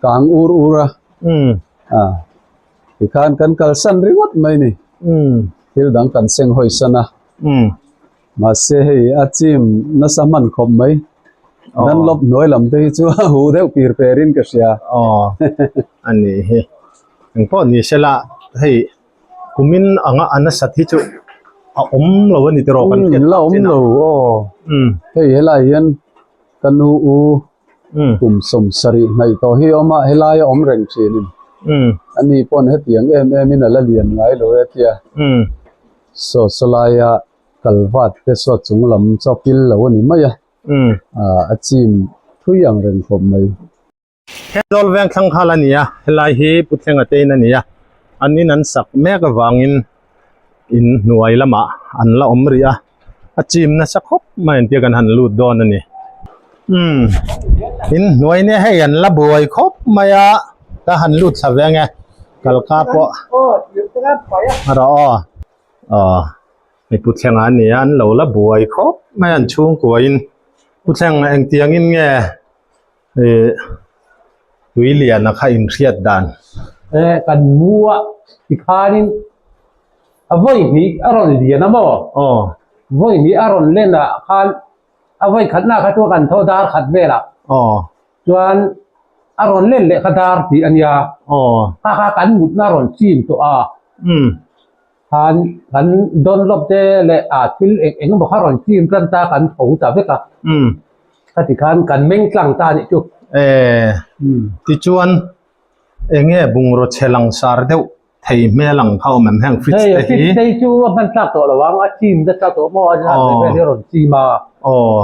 kang ur ur a, tikhan kan kalsan ringawt mai ni, thil dang kan seng hawi san a. Mahse hei a chim nasa hman khawp mai. Dunlop hnuai lam te hi chu a huh deuh pir per in ka hria. Aw a ni hi. Eng pawh ni se la hei kumin anga a nasat hi chu a awm lo a ni tiraw kan hriat La awm lo aw. Hei helai hian ka nu u kum 70 hnaih tawh hi a awm a helai a awm reng thin in. Ani pawn hetiang em em in a la lian ngai lo e tia. Saw sawlaia kalvat te saw chung lam chaw pil lo a ni mai a, a chim thui ang reng khawp mai. Thenzawl veng thlang khal a ni a, helai hi Pu Thlenga te in a ni a, an in an sak mek avangin in hnuai lamah an la awm rih a, a chim nasa khawp mai an tia kan han lut dawn a ni. Umm in hnuai nia hei an la buai khawp mai a, ka han lut thla ve ang e, kalka pawh a rawh aw. Aw hei Pu Thlenga a ni a an lo la buai khawp mai a an chhungkua in Pu Thleng engtiang in nge ih tui lian a kha in hriat dan. E kan mu a tikhanin a vawi hnih a rawn lian a maw? Aw. Vawi hnih a rawn len ah khan a vawi khatna kha chuan kan tho dar khat velah. Aw. Chuan a rawn len leh kha dar tih a nia. Aw. Kha kha kan mutna a rawn chim tawh a. Umm. Khan kan Dunlop te leh a thil eng eng emaw kha rawn chim tan ta kan tho ta vek a. Umm. Khati khan kan meng tlang ta a nih chu. E. Tichuan eng nge bungraw chhe langsar deuh thei hmel ang kha awm em heng fridge te hi? Hei fridge te hi chu a hman tlak tawh lo ang a chim nasa tawh maw a zat vel hi a rawn chim a. Aw.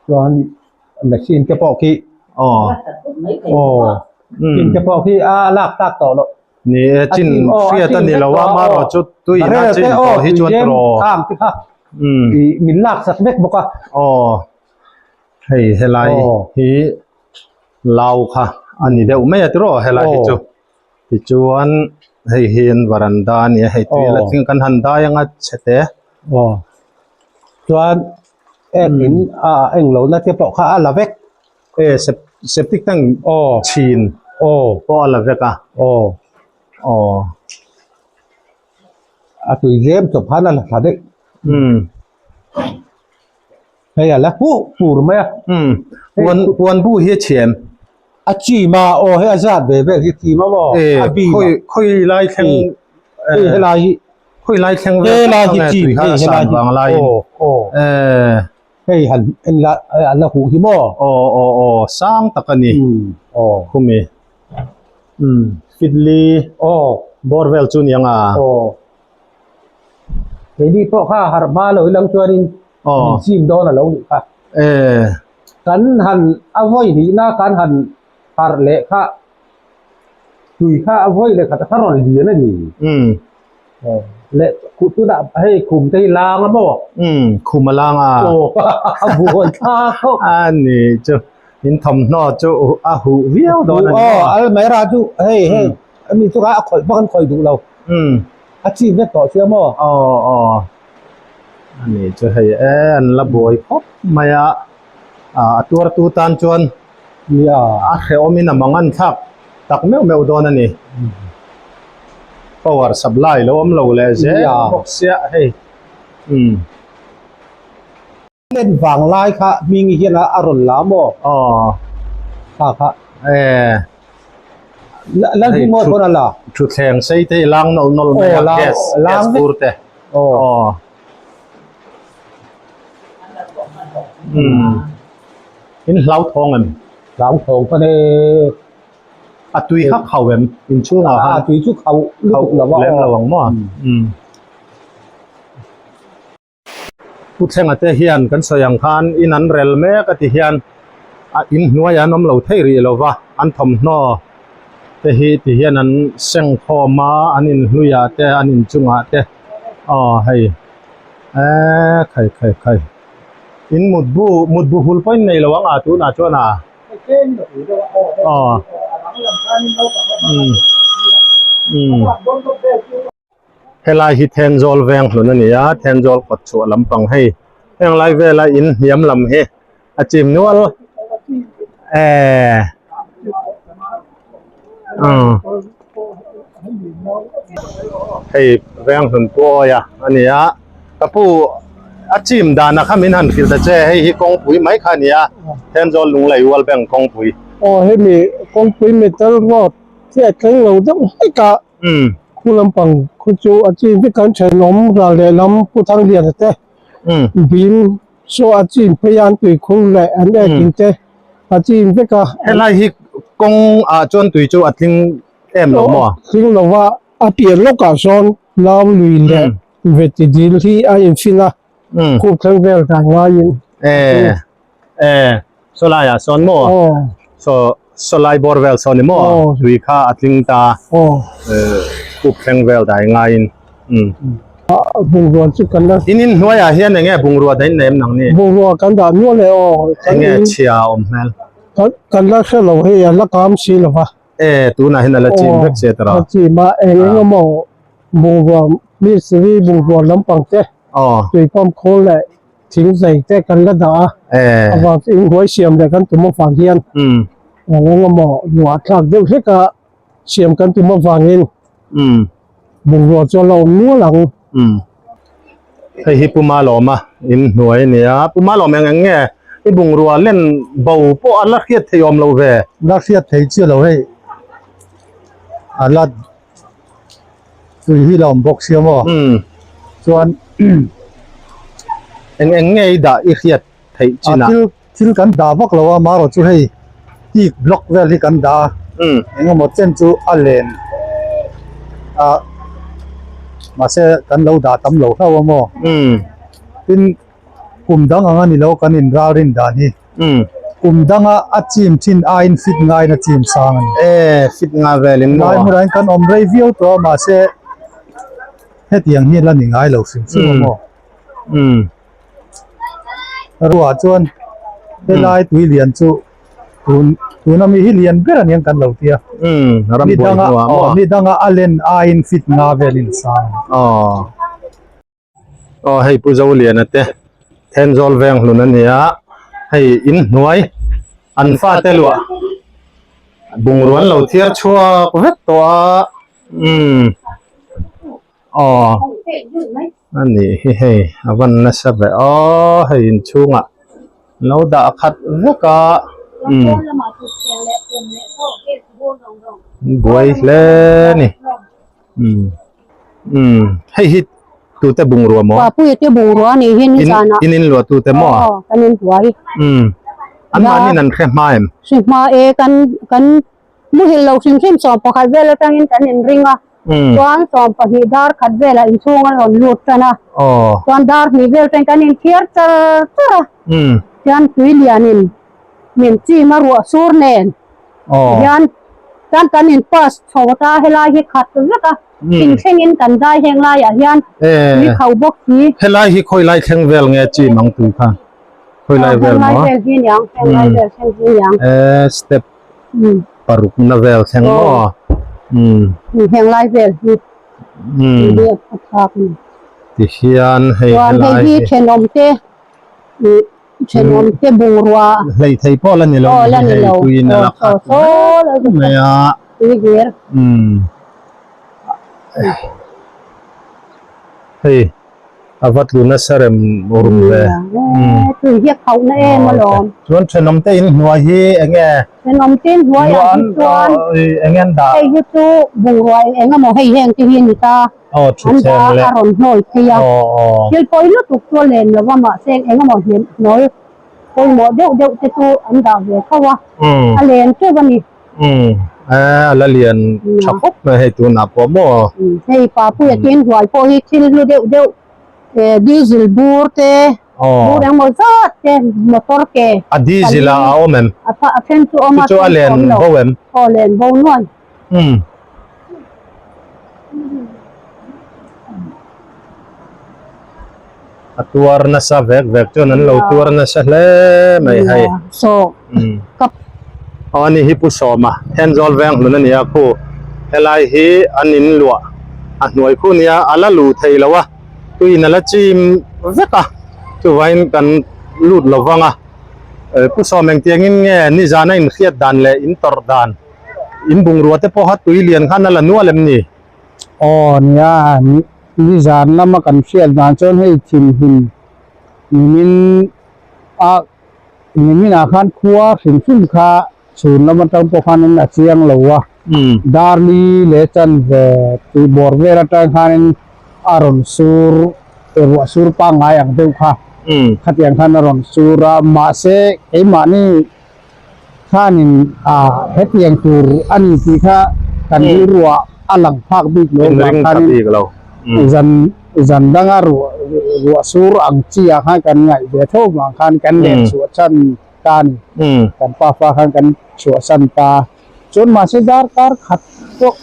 Chuan machine te pawh khi aw aw machine te pawh khi a lak tlak tawh loh. Ni e chin hriat a ni lo a marawh chu tui in a chin tawh hi chuan tawh khang te kha min lak sak vek bawk a. Aw hei helai hi lau kha a ni deuh mai a tiraw helai hi chu. Tichuan hei hi an varanda a ni a hei tui a la tling kan han dai anga chhe te. Aw chuan ek in a eng lo na te pawh kha a la vek. E septic tank aw chhin aw pawh a la vek a. Aw aw a tui zem chawp khan a la thla daih. Umm. Hei a la huh fur mai a. Umm puan puan bu hi a chhiam. A chim a aw hei a zat ve vel hi chim a maw a bim a. Khawi khawi lai thleng hei helai hi khawi lai thleng vel helai hi chim hei helai hi aw aw hei han en la a la huh hi maw. Aw aw aw sang tak a ni aw khumi umm fitli aw. Bawr vel chu niang a. Aw. Keini pawh kha harh hma lo ilang chuanin min chim dawn a lo nih kha. Kan han a vawi hnihna kan han harh leh kha tui kha a vawi leh khat a rawn lian a ni. Leh tunah hei khum te hi lang a maw? Khum a lang a. Aw a buai thlak khawp. A ni chu in thawmhnaw chu a huh viau dawn a ni maw? Aw almera chu hei hei ami chu kha a khawih bawk an khawih duh lo. A chim vek tawh sia maw? Aw aw a ni chu hei e an la buai khawp mai a, a tuartu tan chuan a hrehawmin a mang an thlak tak meuh meuh dawn a ni. Power supply lo awm lo leh zel bawk sia hei. Umm. Len vang lai kha hming hian a rawn la maw? Aw. Kha kha. Eh. Lalhming maw pawn a la? Thutthleng sei te hi lang nawlh nawlh mai a, gas gas bur te. Aw. Umm. In hlauthawng em? Hlauthawng pawn e. A tui kha khau em? Inchhungah khan. A tui chu khau lutuk lo a. Lem lo ang maw? Umm. Pu Thlenga te hian kan sawi ang khan in an rel mek a ti hian a in hnuaiah an awm lo thei rih lo va, an thawmhnaw te hi ti hian an seng khawm a, an in hluiah te an in chungah te aw hei eee khai khai khai in mutbu mutbu hul pawh in nei lo ang a tunah chuan a aw umm umm. Helai hi Thenzawl veng hlun a ni a, Thenzawl kawt chhuah lampang hei heng lai vela in hniam lam hi a chim nual eh umm hei veng hlun puaia a ni a ka pu a chim dan a kha min han hrilh ta che hei hi kawngpui mai kha a ni a Thenzawl Lunglei World Bank kawngpui. Aw hemi kawngpui metal road chiah thleng lo deuh hlek a. Khu lampang khu chu a chin vek an thenawm ral lehlam Pu Thangliana te bim saw a chin phei a an tui khur leh an ek in te a chin vek a. Helai hi kawng ah chuan tui chu a tling em lo maw? Tling lo a, a pian lawkah sawn Lau lui leh Veti dil hi a infin a, khup thleng vel dan ngaiin. E e sawlai ah sawn maw saw sawlai bawr vel sawn ni maw tui kha a tling ta khup thleng vel dai ngaiin umm bungrua chu kan la in in hnuai ah hian enge bungrua daih nei em nang ni bungrua kan dah nual e aw enge chhia a awm hmel kan la hre lo hei a la kam si lo va e tunah hian a la chim vek che tawh a chim a eng eng emaw bungrua mistiri bungrua lampang te tui pump khawl leh Thing zai te kan la dah a, avang chu inhuai siam leh kan tum avang hian eng eng emaw luah thlak deuh hlek a siam kan tum avangin bungrua chu a la awm nual ang. Hei hi Puma Lawma in hnuai a ni a, Puma Lawm eng eng nge i bungrua len bo pawh a la hriat thei awm lo ve? La hriat thei chiah lo hei, a la tui hi la awm bawk sia maw chuan eng eng nge i dah i hriat theih chin a thil thil kan dah vak lo a marawh chu hei teak block vel hi kan dah a eng emaw chen chu a len a mahse kan lo dah tam lo hlauh a maw tin kum dang ang a ni lo kan inralrin dan hi. Kum danga a chim thin aiin fit ngaiin a chim sang a ni. E, fit nga velin maw? Lai hmunah hian kan awm rei viau tawh a, mahse hetiang hi la ni ngai lo hrim hrim a maw? Ruah chuan helai tui lian chu tun tuna mi hi lian ber a niang kan lo ti a. Ram buai hnuah maw? Ni danga a len aiin fit nga velin a sang a ni. Aw. Aw hei Pu Zoliana te Thenzawl veng hlun a ni a, hei in hnuai an fate luah bungrua an lo thiar chhuak vek tawh a umm aw a nih hi hei a van nasa ve aw hei inchhungah an lo dah khat vek a umm buai hle a ni umm. Umm hei hi tute bungrua maw? Papuia te bungrua anih hi nizanah. In in luah tute maw? Aw kan in hnuai. Umm an mahniin an hre hma em? Hre hma e kan kan muhil lo hrim hrim sawm pakhat vel atangin kan in ring a. Chuan 12 dar khat velah inchhung a rawn lut tan a. Chuan dar hnih vel chuan kan inthiar char char a. Chuan tui lianin min chim a ruah sur nen hian chuan kan in pass chho ta helai hi khat vek a. Thing thlengin kan dai heng laiah hian tui kho bawk si. Helai hi khawi lai thleng vel nge chim ang tui kha? Khawi lai vel maw? Heng lai vel hi niang, heng lai vel thleng hi niang. E step paruk na vel thleng maw? Heng lai vel hi. Tui a thlak a ni. Tihian hei helai hi. Chuan hei hi thenawm te. Thenawm te bungrua. Hlei thei pawh la ni lo ni hi hei tuiin a la khat mai a. Tui hlir. Hei a va tlu nasa rem rum ve. Tui hi a khauh na em alawm. Chuan thenawm te in hnuai hi eng nge? Thenawm te in hnuai ah hi chuan eng nge an dah? Hei hi chu bungrua eng emaw hei heng te hi a ni ta. Aw thutthleng leh a rawn hnawi phei a thil pawi lutuk chu a len lo va mahse eng emaw hlim hnawi pawimawh deuh deuh te chu an dah ve tho a a len teuh a ni. Umm a la lian tha khawp mai hei tunah pawh maw. Hei Papuia te inhnuai pawh hi thil hlu deuh deuh diesel bur te bur engmaw zat te motor ke a diesel a awm em? A then chu awm a chu a len bo em? Aw len bo nuai. Umm. A tuar nasa vek vek chuan an lo tuar nasa hle mai hei. So ka Aw ani hi Pu Sawma Thenzawl veng hlun a nia khu helai hi an in luah a hnuai khu nia a la luh thei lo a tuiin a la chim vek a chuvangin kan lut lo vang a Pu Sawm engtiangin nge nizana inhriat dan leh in tawrh dan In bungrua te pawha tui lian khan a la nual em ni? Aw nia, nizan lama kan hriat dan chuan hei thimhlim nimin a nimin ah khan khua hrim hrim kha chhun lam atang pawh khanin a chiang lo a, darli leh chanve tih bawr vel atang khanin a rawn sur ruah sur pangngai ang deuh kha khatiang khan a rawn sur a, mahse keimahni khanin ah hetiang tur a ni tih kha kan rilruah a lang phak bik lo vang khanin zan zan danga ruah ruah sur ang chi ah khan kan ngaih ve tho vang khan kan leh chhuah chan ta a ni kan pafa khan kan chhuah san ta chuan mahse darkar khat pawh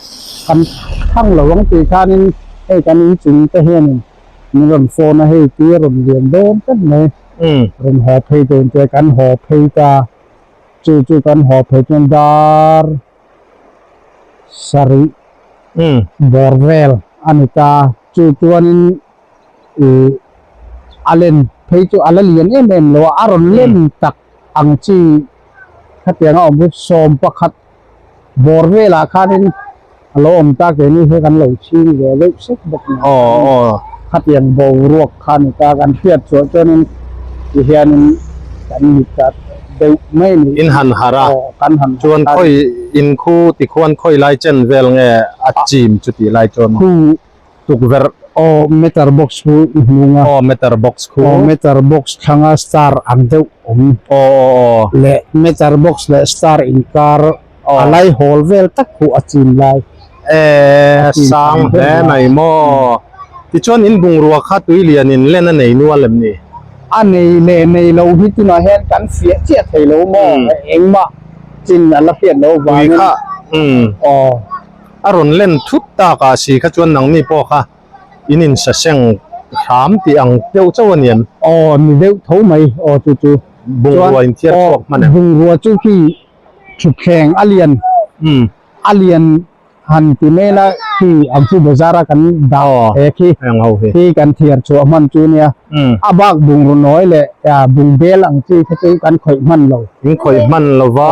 kan thang lo ang tih khanin hei kan inchung te hianin min rawn phone a hei tui a rawn lian dawn tlat mai. Rawn haw phei dawn te kan haw phei ta chu chu kan haw phei chuan dar sarih bawr vel a ni ta chu chuanin ih a len phei chu a la lian em em lo a a rawn len tak ang chi khatiang a awm chu 11 bawr velah khanin a lo awm ta keini hi kan lo chhing ve deuh sek bawk nen khatiang boruak kha ni ta kan hriat chhuah chuanin ti hianin kan mit ta deuh mai a ni. In han harh a, kan han chuan khawi in khu tikhuan khawi lai chen vel nge a chim chutih lai chuan khu tukverh aw meter box khu i hmung a aw meter box khu aw meter box thlanga star ang deuh awm aw aw aw leh meter box leh star inkar a lai hawl vel tak khu a chin lai e sang hle mai maw tichuan in bungrua kha tui lian in len a nei nual em ni a nei leh nei lo hi tunah hian kan fiah chiah thei lo maw engmah chin a la hriat loh vangin tui kha umm aw. A rawn len thut tak ah si kha chuan nangni pawh kha in insaseng hram tih ang deuh chauh a ni em? Aw ni deuh tho mai aw chu chu. Bungrua in thiar chhuak hman em? Bungrua chu khi thutthleng a lian a lian han ti mai la khi ang chu bazar a kan dah he khi khi kan thiar chhuah hman chu nia a bak bungrua nawi leh bungbel ang chi kha chu kan khawih hman lo. In khawih hman lova.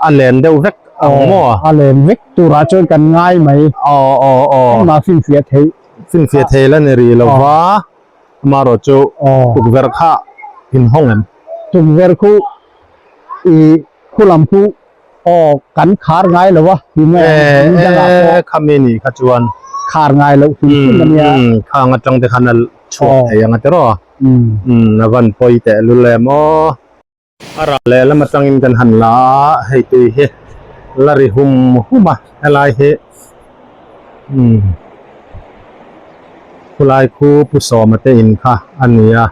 A len deuh vek ang maw? A len vek turah chuan kan ngai mai. Aw aw aw. Engmah finfiah theih. Finfiah thei la ni rih lo va. Amaherawh chu tukverh kha inhawng em? Tukverh khu i khu lam khu aw kan khar ngai lo a. E khami nih kha chuan. Khar ngai loh hrim hrim a nia. Khang atang te khan a chhuak thei ang a tiraw? A van pawi tehlul em aw. A ral leh lam atangin kan han la a, hei tui hi la ri hum hum a, helai hi Umm khulai khu Pu Sawma te in kha a ni a,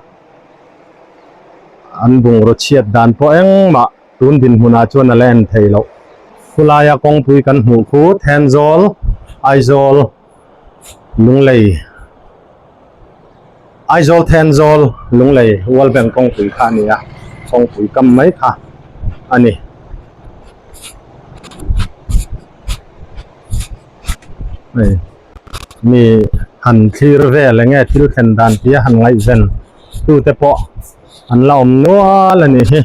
an bungraw chhiat dan pawh engmah tun dinhmunah chuan a la en thei loh. Khulaia kawngpui kan hmuh khu Thenzawl, Aizawl, Lunglei, Aizawl Thenzawl, Lunglei, World Bank kawngpui kha a ni a, kawngpui kam mai kha a ni. Hei mi han thlir vel enge thil thlen dan tih a han ngaihven tute pawh an la awm nual a ni hi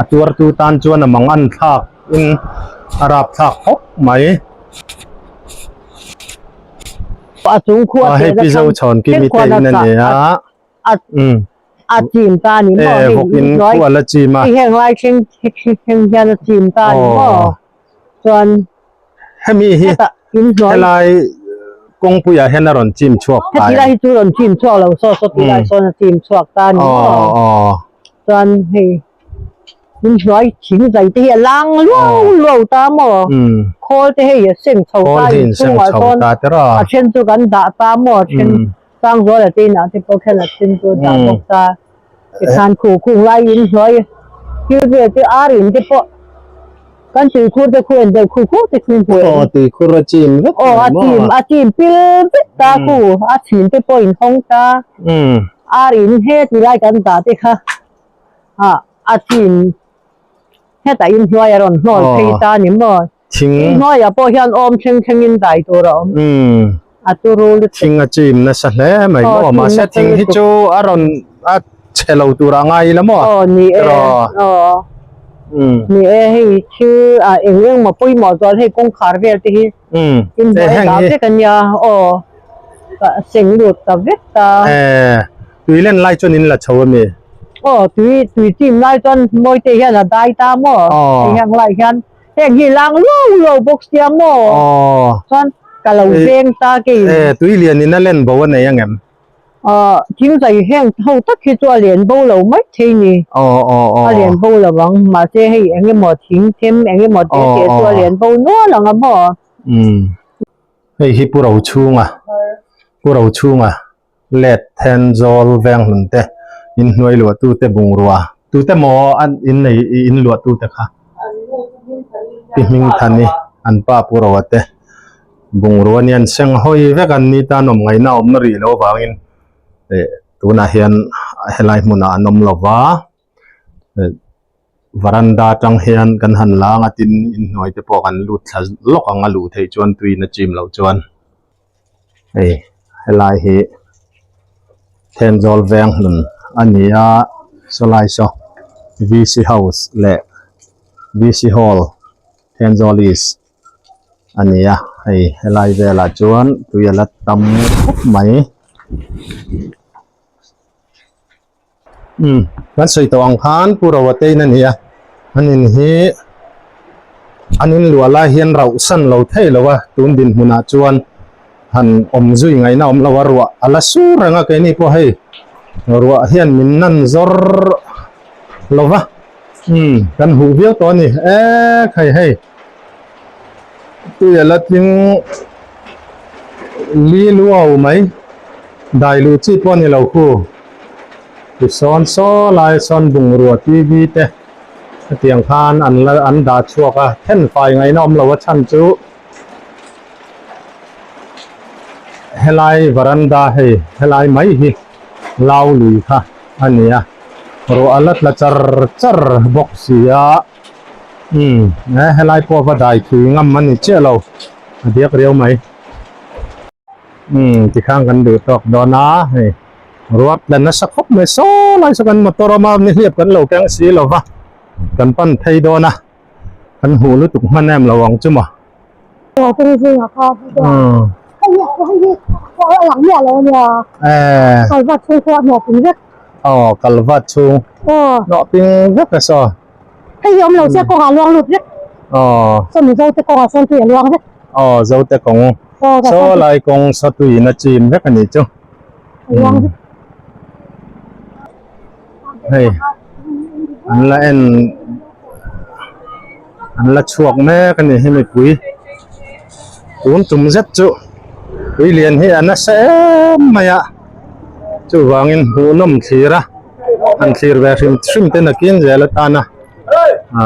a tuar tu tan chuan a mang an thlak in a rap thlak khawp mai. A chung khu a hei pi zo chhawn ki mi te in a ni a. a chim ta ni maw hei in hnuai a la chim a hei heng lai thleng thleng hian a chim ta ni maw chuan hemi hi helai kawngpui ah hian a rawn chim chhuak ta heti lai hi chu rawn chim chhuak lo saw saw ti lai sawn a chim chhuak ta ni maw chuan hei in hnuai thing zai te hi a lang luau luau ta maw khawl te hei a seng chho ta in chhungah sawn a then chu kan dah ta maw a then Sangzuala te inah te pawh khian a then chu a dah bawk ta. Tikhan khuh khung lai in hnuai thil vel te ar in te pawh kan tuikhur te khu en deuh khuh khuh te khu hmuh Aw tuikhur a chim vek Aw a chim a chim pil vek ta khu a chhin te pawh in hawng ta. Ar in he ti lai kan dah te kha a chim hetah in hnuai a rawn hnawl phei ta ni maw. Thing. I hnuaiah pawh hian awm thleng thlengin dai tur a awm. Umm. A turu lutuk. Thing a chim nasa hle mai maw. Mahse thing hi chu a rawn a chhe lo tur a ngai ila maw. Aw ni e. Aw. Umm. Ni e hei thil ah eng eng maw pawimawh zual hei kawngkhar vel te hi. Umm. In hnuai dah vek a nia. Aw. Ka seng lut ta vek ta. Eh. Tui len lai chuan in la chho a mi? Aw tui tui chim lai chuan Mawite hian a dai ta maw. Aw. Hei heng lai hian Heng hi lang luau luau bawk sia maw? Aw. Chuan ka lo veng ta kei. Eh, tui lian in a len bo a nei angem? Aw, thing zai heng ho tak hi chu a lian bo lo mai thei ni. Aw, aw, aw. A lian bo lo ang, mahse hei eng emaw thing them eng emaw te te chu a lian bo nual ang a maw? Umm. Hei hi Pu Rochhunga, Pu Rochhunga Let Thenzawl Venghlun te in hnuai luahtute bungrua tute maw an in nei i in luahtute kha Pi Hmingthani an pa Pu Roa te bungrua nia an seng hawi vek an ni tan awm ngaihna awm rih loh avangin eh tunah hian helai hmunah an awm lova eh varanda atang hian kan han lang a tin inhnuai te pawh kan lut thla lawk ang a luh theih chuan tuiin a chim loh chuan. Hei helai hi Thenzawl veng hlun a ni a sawlai saw V C house leh V C hall Thenzawl east a ni a hei helai velah chuan tui a la tam khawp mai. Umm kan sawi tawh ang khan Pu Roa te in a ni a an in hi an in luah lai hian rauh san lo thei lo a tun dinhmunah chuan han awm zui ngaihna awm lo a ruah a la sur reng a keini pawh hei ruah hian min nan zawr lo va umm kan huh viau tawh a ni ek hei hei tui a la tling li luau mai dai luh chi pawh a ni lo khu. Tisawn saw lai sawn bungrua TV te hetiang khan an la an dah chhuak a thenfai ngaihna awm lo a chhan chu helai varanda hei helai mai hi lau lui kha a ni a ruah a la tla char char bawk si a umm helai pawh va dai thui ngam a ni chiah lo a diak riau mai umm tikhan kan duh tawk dawn a hei. Ruat la nasa khawp mai saw lai saw kan motor awm a nihliap kan lo keng si lo va kan pan phei dawn a kan hmuh lutuk hman em lo ang chu maw. Aw kalvat chhung hnawh ping vek a saw. Aw zote kawng saw lai kawng saw tuiin a chim vek a nih chu. Hei an la en an la chhuak mek a ni hi mipui. Tun tum zet chu tui lian hi a nasa em mai a, chuvangin hmuhnawm thlir a, han thlir ve hrim hrim te nakin zel atana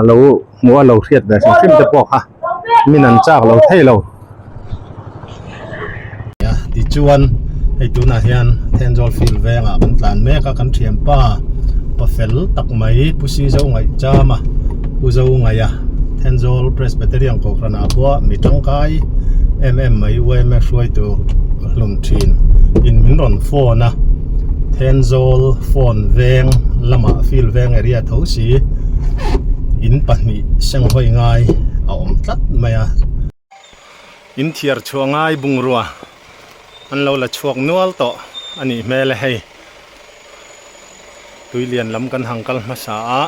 lo hmuh a lo hriat ve hrim hrim te pawh kha min an chak lo thei lo. Tichuan hei tunah hian Thenzawl field vengah kan tlan mek a kan thianpa pa fel tak mai Pu Sizo Ngaihchama Pu Zo Ngaia Thenzawl Presbyterian Kohhran ah pawh mi tangkai em em mai yma hruaitu hlun thin in min rawn phone a Thenzawl phone veng lamah field veng area tho si in pahnih senghawi ngai a awm tlat mai a. In thiar chhuah ngai bungrua an lo la chhuak nual tawh a nih hmel e hei. Tui lian lam kan hang kal hmasa a.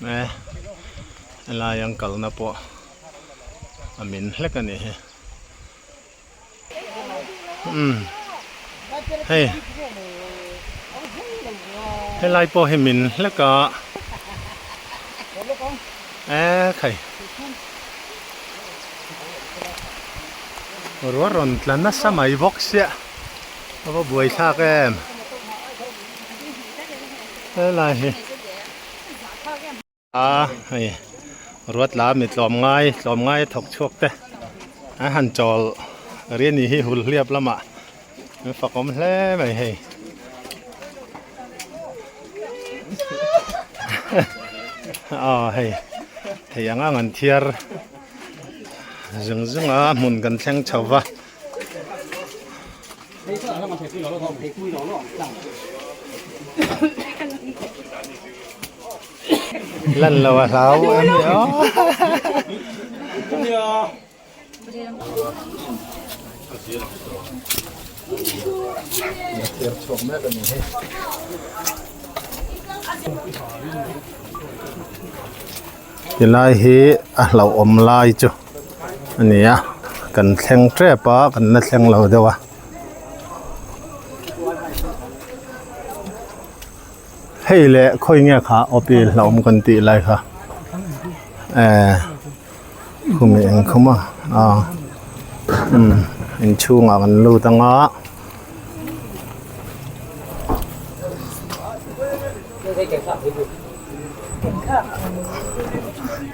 E helai an kalna pawh a min hlek a nih hi. Umm hei helai pawh hi min hlek a e khai ruah rawn tla nasa mai bawk sia a va buai thlak em helai hi. A hei ruat la mi tlawm ngai tlawm ngai a thawk chhuak te an han chawl ri anih hi hul hliap lamah an fak awm hle mai hei aw hei thei ang ang an thiar zung zung a hmun kan thleng chho va. Lan lo a hlau em ni aw. Tilai hi a hlauhawm lai chu a ni a kan thleng tep a kan la thleng lo deuh a. Hei leh khawi nge kha awpi hlauhawm kan tih lai kha eh khumi eng khum a ah umm inchhungah kan lut ang a.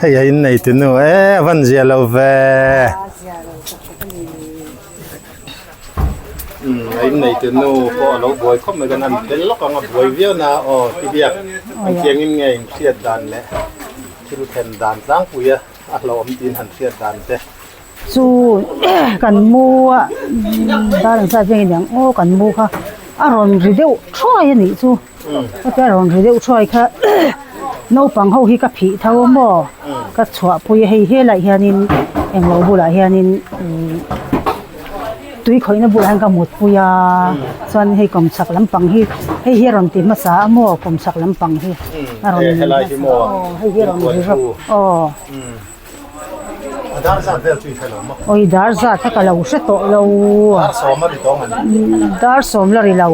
Hei a innei tu nu e a van zia lo ve umm a innei tu nu pawh a lo buai khawp mai kan han tel lawk ang a buai viau na aw ti biak an chiangin nge in hriat dan leh thil thlen dan tlangpui a a hlauhawm tiin han hriat dan te. Chu kan mu a dar ang zat veng aniang aw kan mu kha a rawn ri deuh thuai a nih chu. Hetia rawn ri deuh thuai kha naupang ho hi ka phih tho a maw ka chhuah pui a hei helaiah hianin englo bulah hianin ihh tui khawihna bulah hian ka mut pui a chuan hei kawmchhak lampang hi hei hi a rawn ti hmasa a maw kawmchhak lampang hi a rawn aw hei hi a rawn ri rawk aw. Awi dar zat kha ka lo hre tawh lo dar sawm la ri lo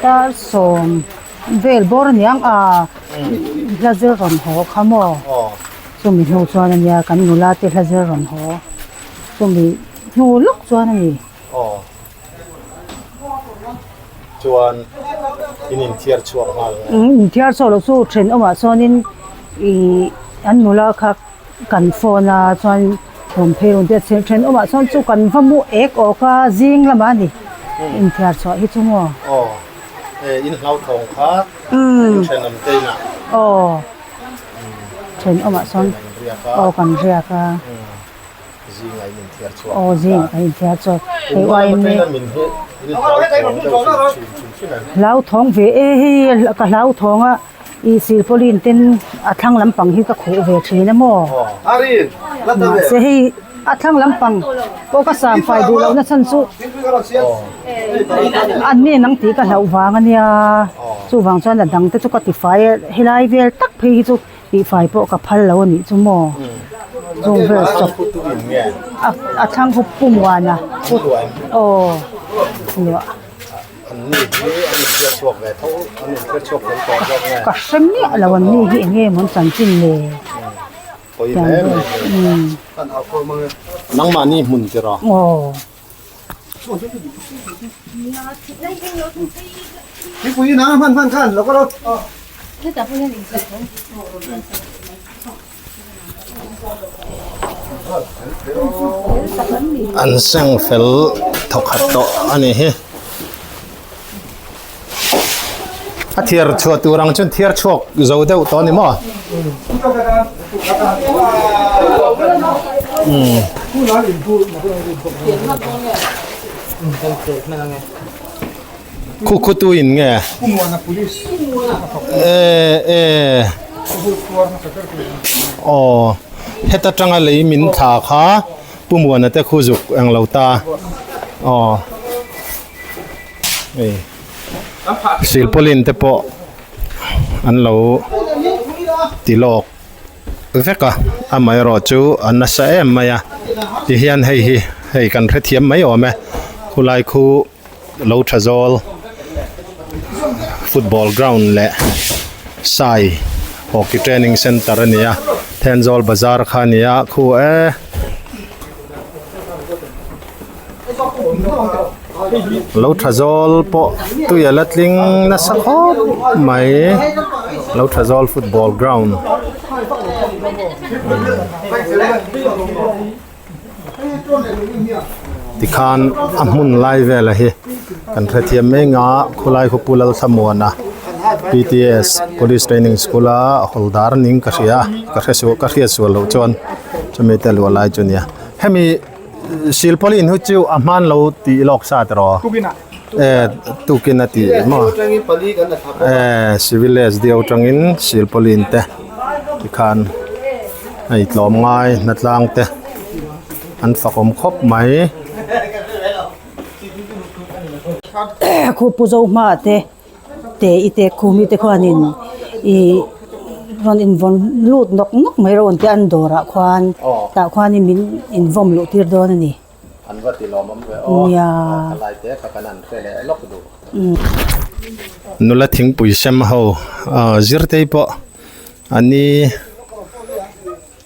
dar sawm vel bawr aniang a hla zir rawn haw kha maw chumi hnu chuan ania kan nula te hla zir rawn haw chumi hnu lawk chuan a ni. Chuan in inthiar chhuak nghal nge? Inthiar chhuak loh chu thenawmah chuanin ih an nula kha kan phone a chuan rawn phei rawn tia thenawmah chuan chu kan va mu ek awk a zing lamah a ni inthiar chhuah hi chu maw? Aw e in hlauthawng kha in thenawm te inah. Aw thenawmah chuan aw kan riak a. Zing a in inthiar chhuak. Aw zing a inthiar chhuak. Hei uain hi. Hlauthawng ve e hei ka hlauthawng a i silpauline ten a thlang lampang hi ka khuh ve thin a maw. Mahse hei a thlang lampang pawh ka sam fai duh lohna chhan chu an mi nang tih ka hlauh vang a nia chuvang chuan a dang te chu ka ti fai a helai vel tak phei hi chu. Tihfai pawh ka phal lo a nih chu maw? Chung vel chawp a thlang hup pu muan a aw luah. ni hi an inhriat chhuak ve tho an inhriat chhuak fel tawh zawk nge? Ka hre miah lo an ni hi eng nge maw an chanchin le? Pawi hle mai hei. Nangmahni hmun tir aw. Aw. An seng fel thawkhat tawh a ni hi. A thiar chhuah tur ang chuan thiar chhuak zo deuh tawh a ni maw? Umm. Khu khu tu in nge? E e Aw heta tanga lei min thla kha Pu Muana te khu zuk eng lo ta aw hei silpaulin te pawh an lo ti lawk vek a amaherawh chu a nasa em mai a tihian hei hi hei kan hrethiam mai awm e khulai khu. Lo tha zawl football ground leh sai hockey training center a ni a Thenzawl bazar kha a ni a khu e. Lo tha zawl pawh tui a la tling nasa khawp mai lo tha zawl football ground. Tikhan a hmun lai vela hi kan hrethiam mek a khawlai khawpu Lalthlamuana P_T_S Police Training School a hawldar ning ka hria ka hre sual ka hriat sual loh chuan chumi te luah lai chu a nia hemi silpauline hi chu a hman lo tih lawk sa tiraw e tukin a tih maw e civil S_D_O atangin silpauline te tikhan. Hei tlawmngai hnatlang te an fakawm khawp mai. Khu pu zo hma te te i te khumi te khuanin ih rawn invawn lut nawk nawk mai rawh te an dawrah khuan tah khuanin min invawm luh tir dawn a ni. An va ti lawmawm ve aw. Nia. Thalai te kha kan han hre leh lawk duh. Nula thingpui sem ho zirtei pawh. Ani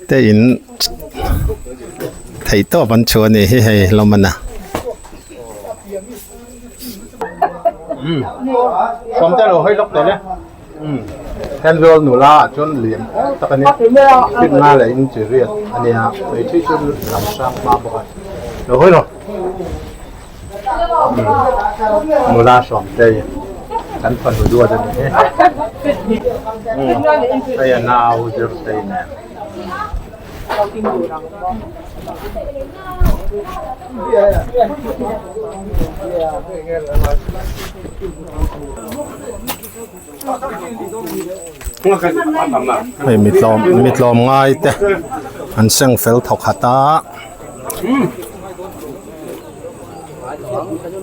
te in theih tawp an chhuah a nih hi hei hlawm a na. Sawmte lo hawi lawk teh le. Thenzawl nula ah chuan lian awl tak a nia. Fit nga leh in chi riat a nia. Hmeichhe chu lam hrang hma bawk a. Lo hawi lo. Nula Sawmtei kan fanu duat a ni e. Hei a nau Zirtei nen. Hei mi tlawm mi tlawm ngai te an seng fel thawk khat a.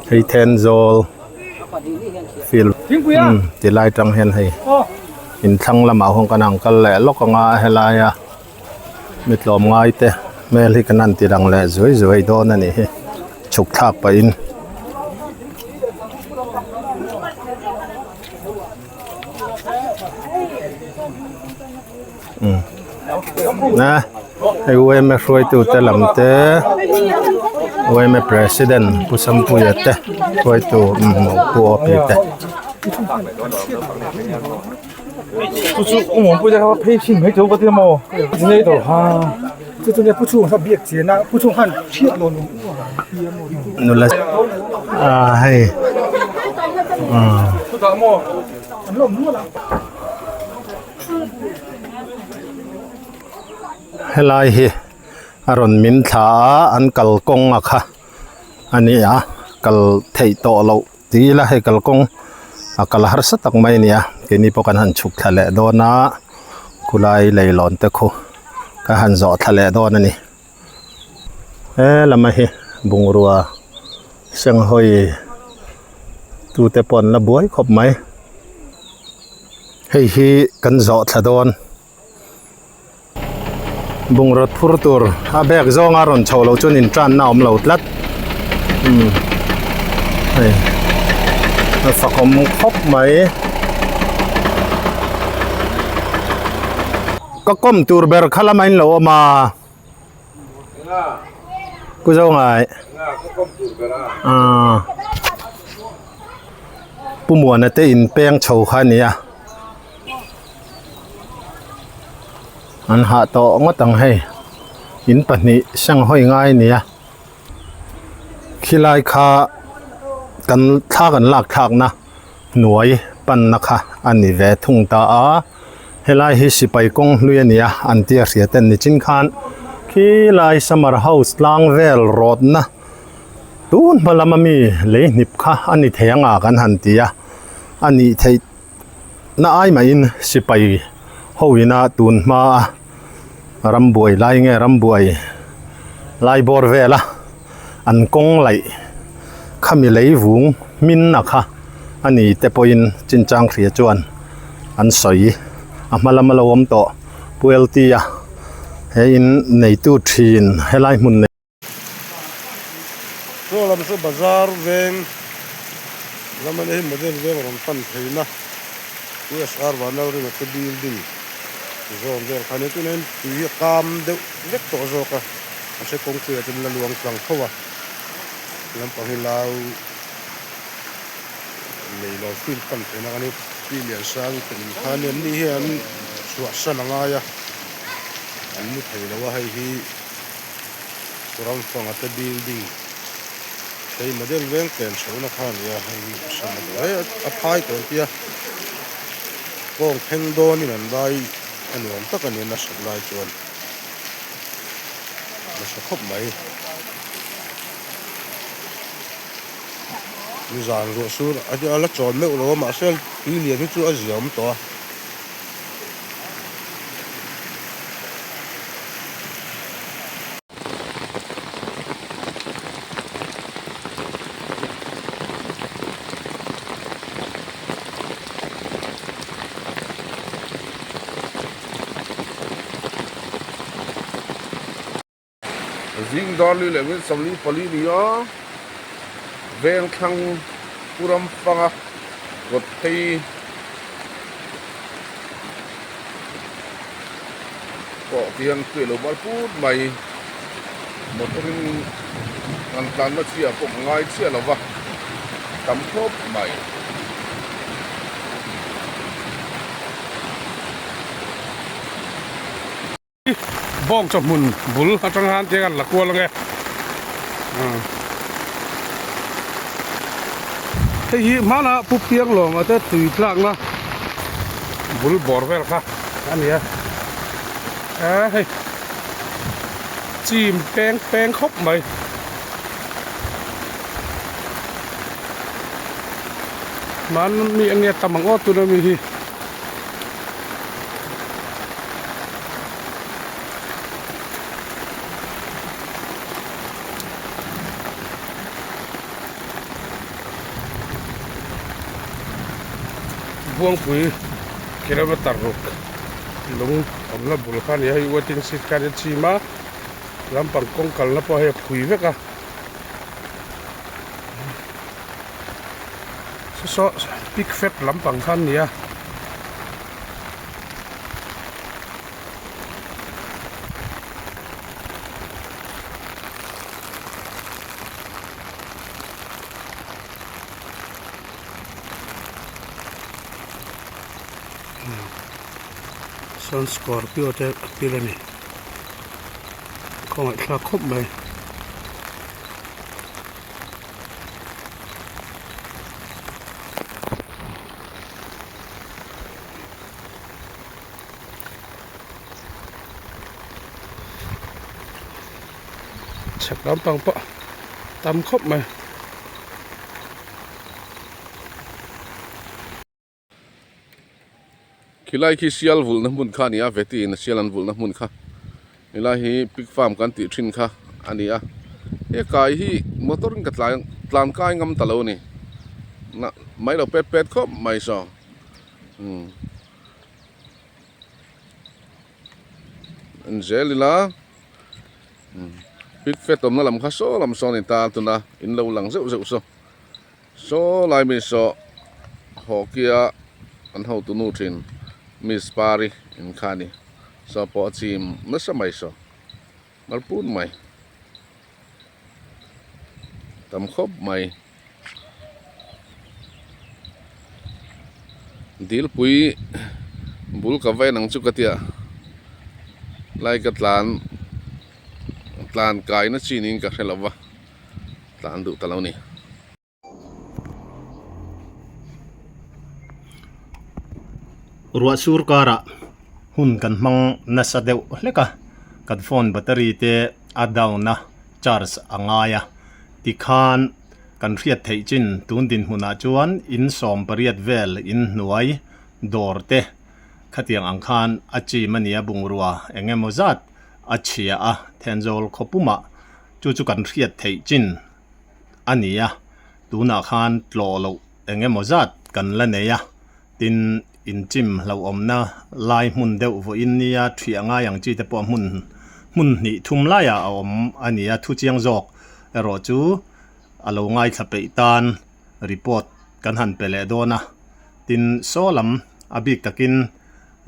Hei Thenzawl field umm ti lai tang hian hei inthlang lamah huan kan ang kal leh lawk ang a helaia mi tlawm ngai te hmel hi kan han ti lang leh zuai zuai dawn a nih hi chhuk thlak pahin. Hei UMA hruaitu te lam te UMA president Pu Sampuia te hruaitu Pu Opi te. Nula ah hei umm. Helai hi a rawn min thla a an kalkawng a kha a ni a kal theih tawh loh ti ila hei kalkawng a kal harsa tak mai a ni a keini pawh kan han chhuk thla leh dawn a khulai leilawn te khu ka han zawh thla leh dawn a ni he lama hi bungrua senghawi tute pawh an la buai khawp mai. Hei hi kan zawh thla dawn bungraw phur tur a bag zawnga rawn chho lo chuan in tanna a awm lo tlat umm hei a awm khawp mai. Ka kawm tur ber kha lama in lo awm a. Pu Zongai. Aaa. Pu Muana te in peng chho kha a ni a. An hah tawh ngawt ang hei. In pahnih senghawi ngai a ni a. Khilai kha kan thla kan lak thlakna hnuai panna kha a ni ve thung ta a helai hi sipai kawng hlui a ni a an tia hria ten nichin khan khilai summer house tlang vel rawtna tun hma lama mi lei hnip kha a ni thei anga kan han ti a a nih theih na ai mahin sipai ho ina tun hma a rambuai lai nge rambuai lai bawr vel a an kawng laih khami lei vung hmin a kha a ni te pawhin chinchang hria chuan an sawi a hma lama lo awm tawh Pu L_T a he in neitu thin helai hmun nei. Chaw lam chu bazar veng lam a nia hei model veng rawn pan pheina USR Vanlalringa te building zawn vel kha a nia tunah hian tui hi a kam deuh vek tawh zawk a mahse kawngpuiah chuan la luang tlang tho a lampang hi lau nei lo field pan pheina kha a nia pi Liansang te in kha a nia an ni hian chhuahsan a ngai a an mu thei lo a hei hi. Ramfanga te building hei model veng pen chhohna kha a ni a hei hi a hran a duh hei a phai tawh an tia kawng thleng dawnin an lai a ni awm tak a ni a nasat lai chuan nasa khawp mai nizan ruah sur a la chawl meuh lo a mahse tui lian hi chu a zia awm tawh a. Zing dar li leh minute 44 ni a veng thlang pu ram fanga kawt phei pawh ti hian tui lo bal put mai motor in kan tlanna chi ah pawh ka ngai chiah lo va tam khawp mai. Bawng chawhmun bul atang khan tiang an la kual ange hei hi hmana pu piang lawng ate tui tlakna bul bawr vel kha a ni a eh hei chim peng peng khawp mai. Hmanmi enge tam ang aw tuna mi hi. Buangpui kilometer ruk lung awmna bul kha a ni a hei waiting seat kha a chim a lampang kawng kalna pawh hei a phui vek a saw pik fat lampang kha an ni a. Sawn scorpio te a pil a ni khawngaih thlak khawp mai. Chhak lampang pawh tam khawp mai. Khilai khi sial vulhna hmun kha a ni a veti in sial an vulhna hmun kha helai hi pig farm kan tih thin kha a ni a he kai hi motor in ka tlan tlan kai ngam ta lo a ni mai lo pet pet khawp mai saw umm. En zel ila pig fat awmna lam kha saw lam sawn a ni ta tuna in lo lang zeuh zeuh saw saw lai mi saw. Hockey-a an hotu nu thin Miss Pari in kha a ni. Saw pawh a chim nasa mai saw. Mar put mai. Tam khawp mai. Dilpui bul ka vain ang chu ka tia lai ka tlan tlan kaina chi niin ka hre lo va tlan duh ta lo ni. Ruah sur karah hun kan hmang nasa deuh hlek a, kan phone battery te a down a, charge a ngai a, tikhan kan hriat theih chin tun dinhmunah chuan in 80 vel in hnuai dawr te khatiang ang khan a chim a nia bungrua eng emaw zat a chhia a, Thenzawl khawpumah chu chu kan hriat theih chin. a ni a, tunah khan tlawh loh eng emaw zat kan la nei a, tin inchim hlauhawmna lai hmun deuh vawiin nia thiah ngai ang chi te pawh hmun hmun hnih thum laiah a awm a ni a, thu chiang zawk erawh chu a lo ngaithla peih tan report kan han pe leh dawn a, tin saw lam a bik takin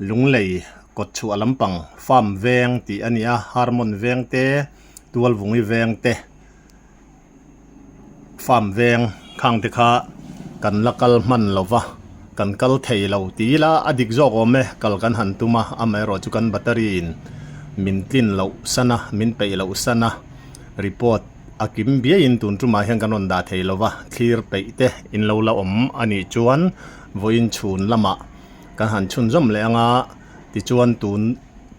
Lunglei kawt chhuah lampang farm veng tih a ni a, Harmon veng te, Tualvungi veng te. Farm veng khang te kha kan la kal hman lo va, kan kal thei lo ti ila a dik zawk awm e, kal kan han tum a, amaherawh chu kan battery in min tlin loh san a, min peih loh san a, report a kim biaiin tun tumah hian kan rawn dah thei lo va, thlir peih te in lo la awm a nih chuan vawiin chhun lamah kan han chhunzawm leh ang a, tichuan tun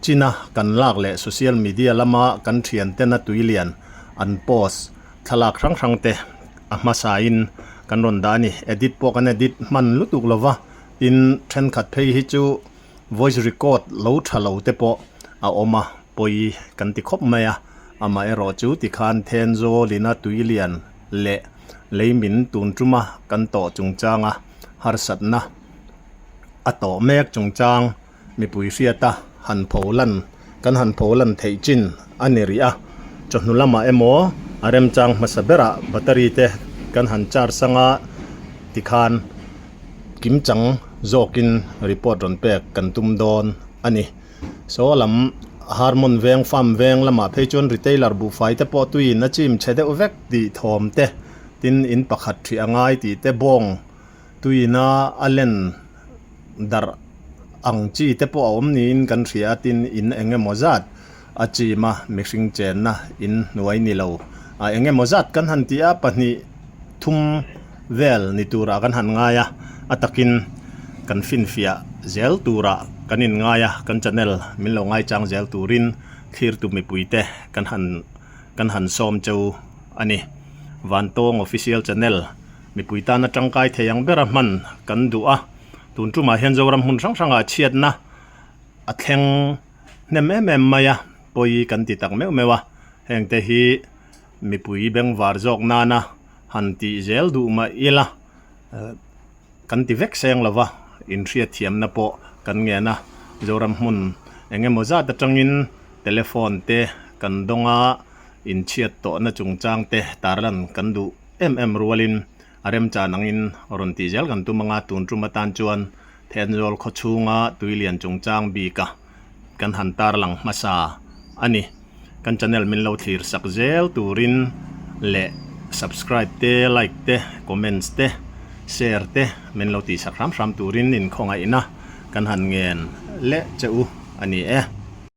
china kan lak leh social media lama kan thiantena tuilian an post thlalak hrang hrang te a hmasain kan rawn dah a ni. Edit pawh kan edit hman lutuk lo va, tin thenkhat phei hi chu voice record lo tha lo te pawh a awm a, pawi kan ti khawp mai a. Amaherawh chu tikhan Thenzawlina tuilian leh leimin tun tuma kan tawh chungchanga harsatna a tawh mek chungchang mipui hriata han pho lan kan han pho lan theih chin a ni rih a, chawhnu lamah emaw a remchang hmasa berah battery te kan han charge anga tikhan kimchang zawkin report rawn pek kan tum dawn a ni. Saw lam Harmon veng farm veng lamah phei chuan retailer buhfai te pawh tuiin a chim chhe deuh vek tih thawm te tin in pakhat hrih a ngai tih te bawng Tuina a len darh ang chi te pawh a awm niin kan hria a, tin in eng emaw zat a chim a, mihring chenna in hnuai ni lo a eng emaw zat kan han ti a, pahnih thum vel ni turah kan han ngai a, a takin kan finfiah zel turah kan in ngai a, kan channel min lo ngaichang zel turin thlirtu mipuite kan han kan han sawm cheu a ni. Vantawng Official Channel. Mipui tana tangkai thei ang bera hman kan duh a, tun tumah hian Zoram hmun hrang hrangah chhiatna a thleng hnem em em mai a, pawi kan ti tak meuh meuh a, hengte hi mipui bengvar zawk nana han tih zel duh mah ila kan ti vek seng lo va, inhriatthiamna pawh kan ngen a, Zoram hmun eng emaw zat atangin telephone te kan dawng a, inchhiat tawhna chungchang te tarlan kan duh em em rualin a remchan angin rawn tih zel kan tum anga tun tum atan chuan Thenzawl khaw chhunga tuilian chungchang bika kan han tarlang hmasa a ni. Kan channel min lo thlir sak zel turin leh subscribe te, like te, comments te, share te min lo tih sak hram hram turin inkhawngaihna kan han ngen leh che u a ni e.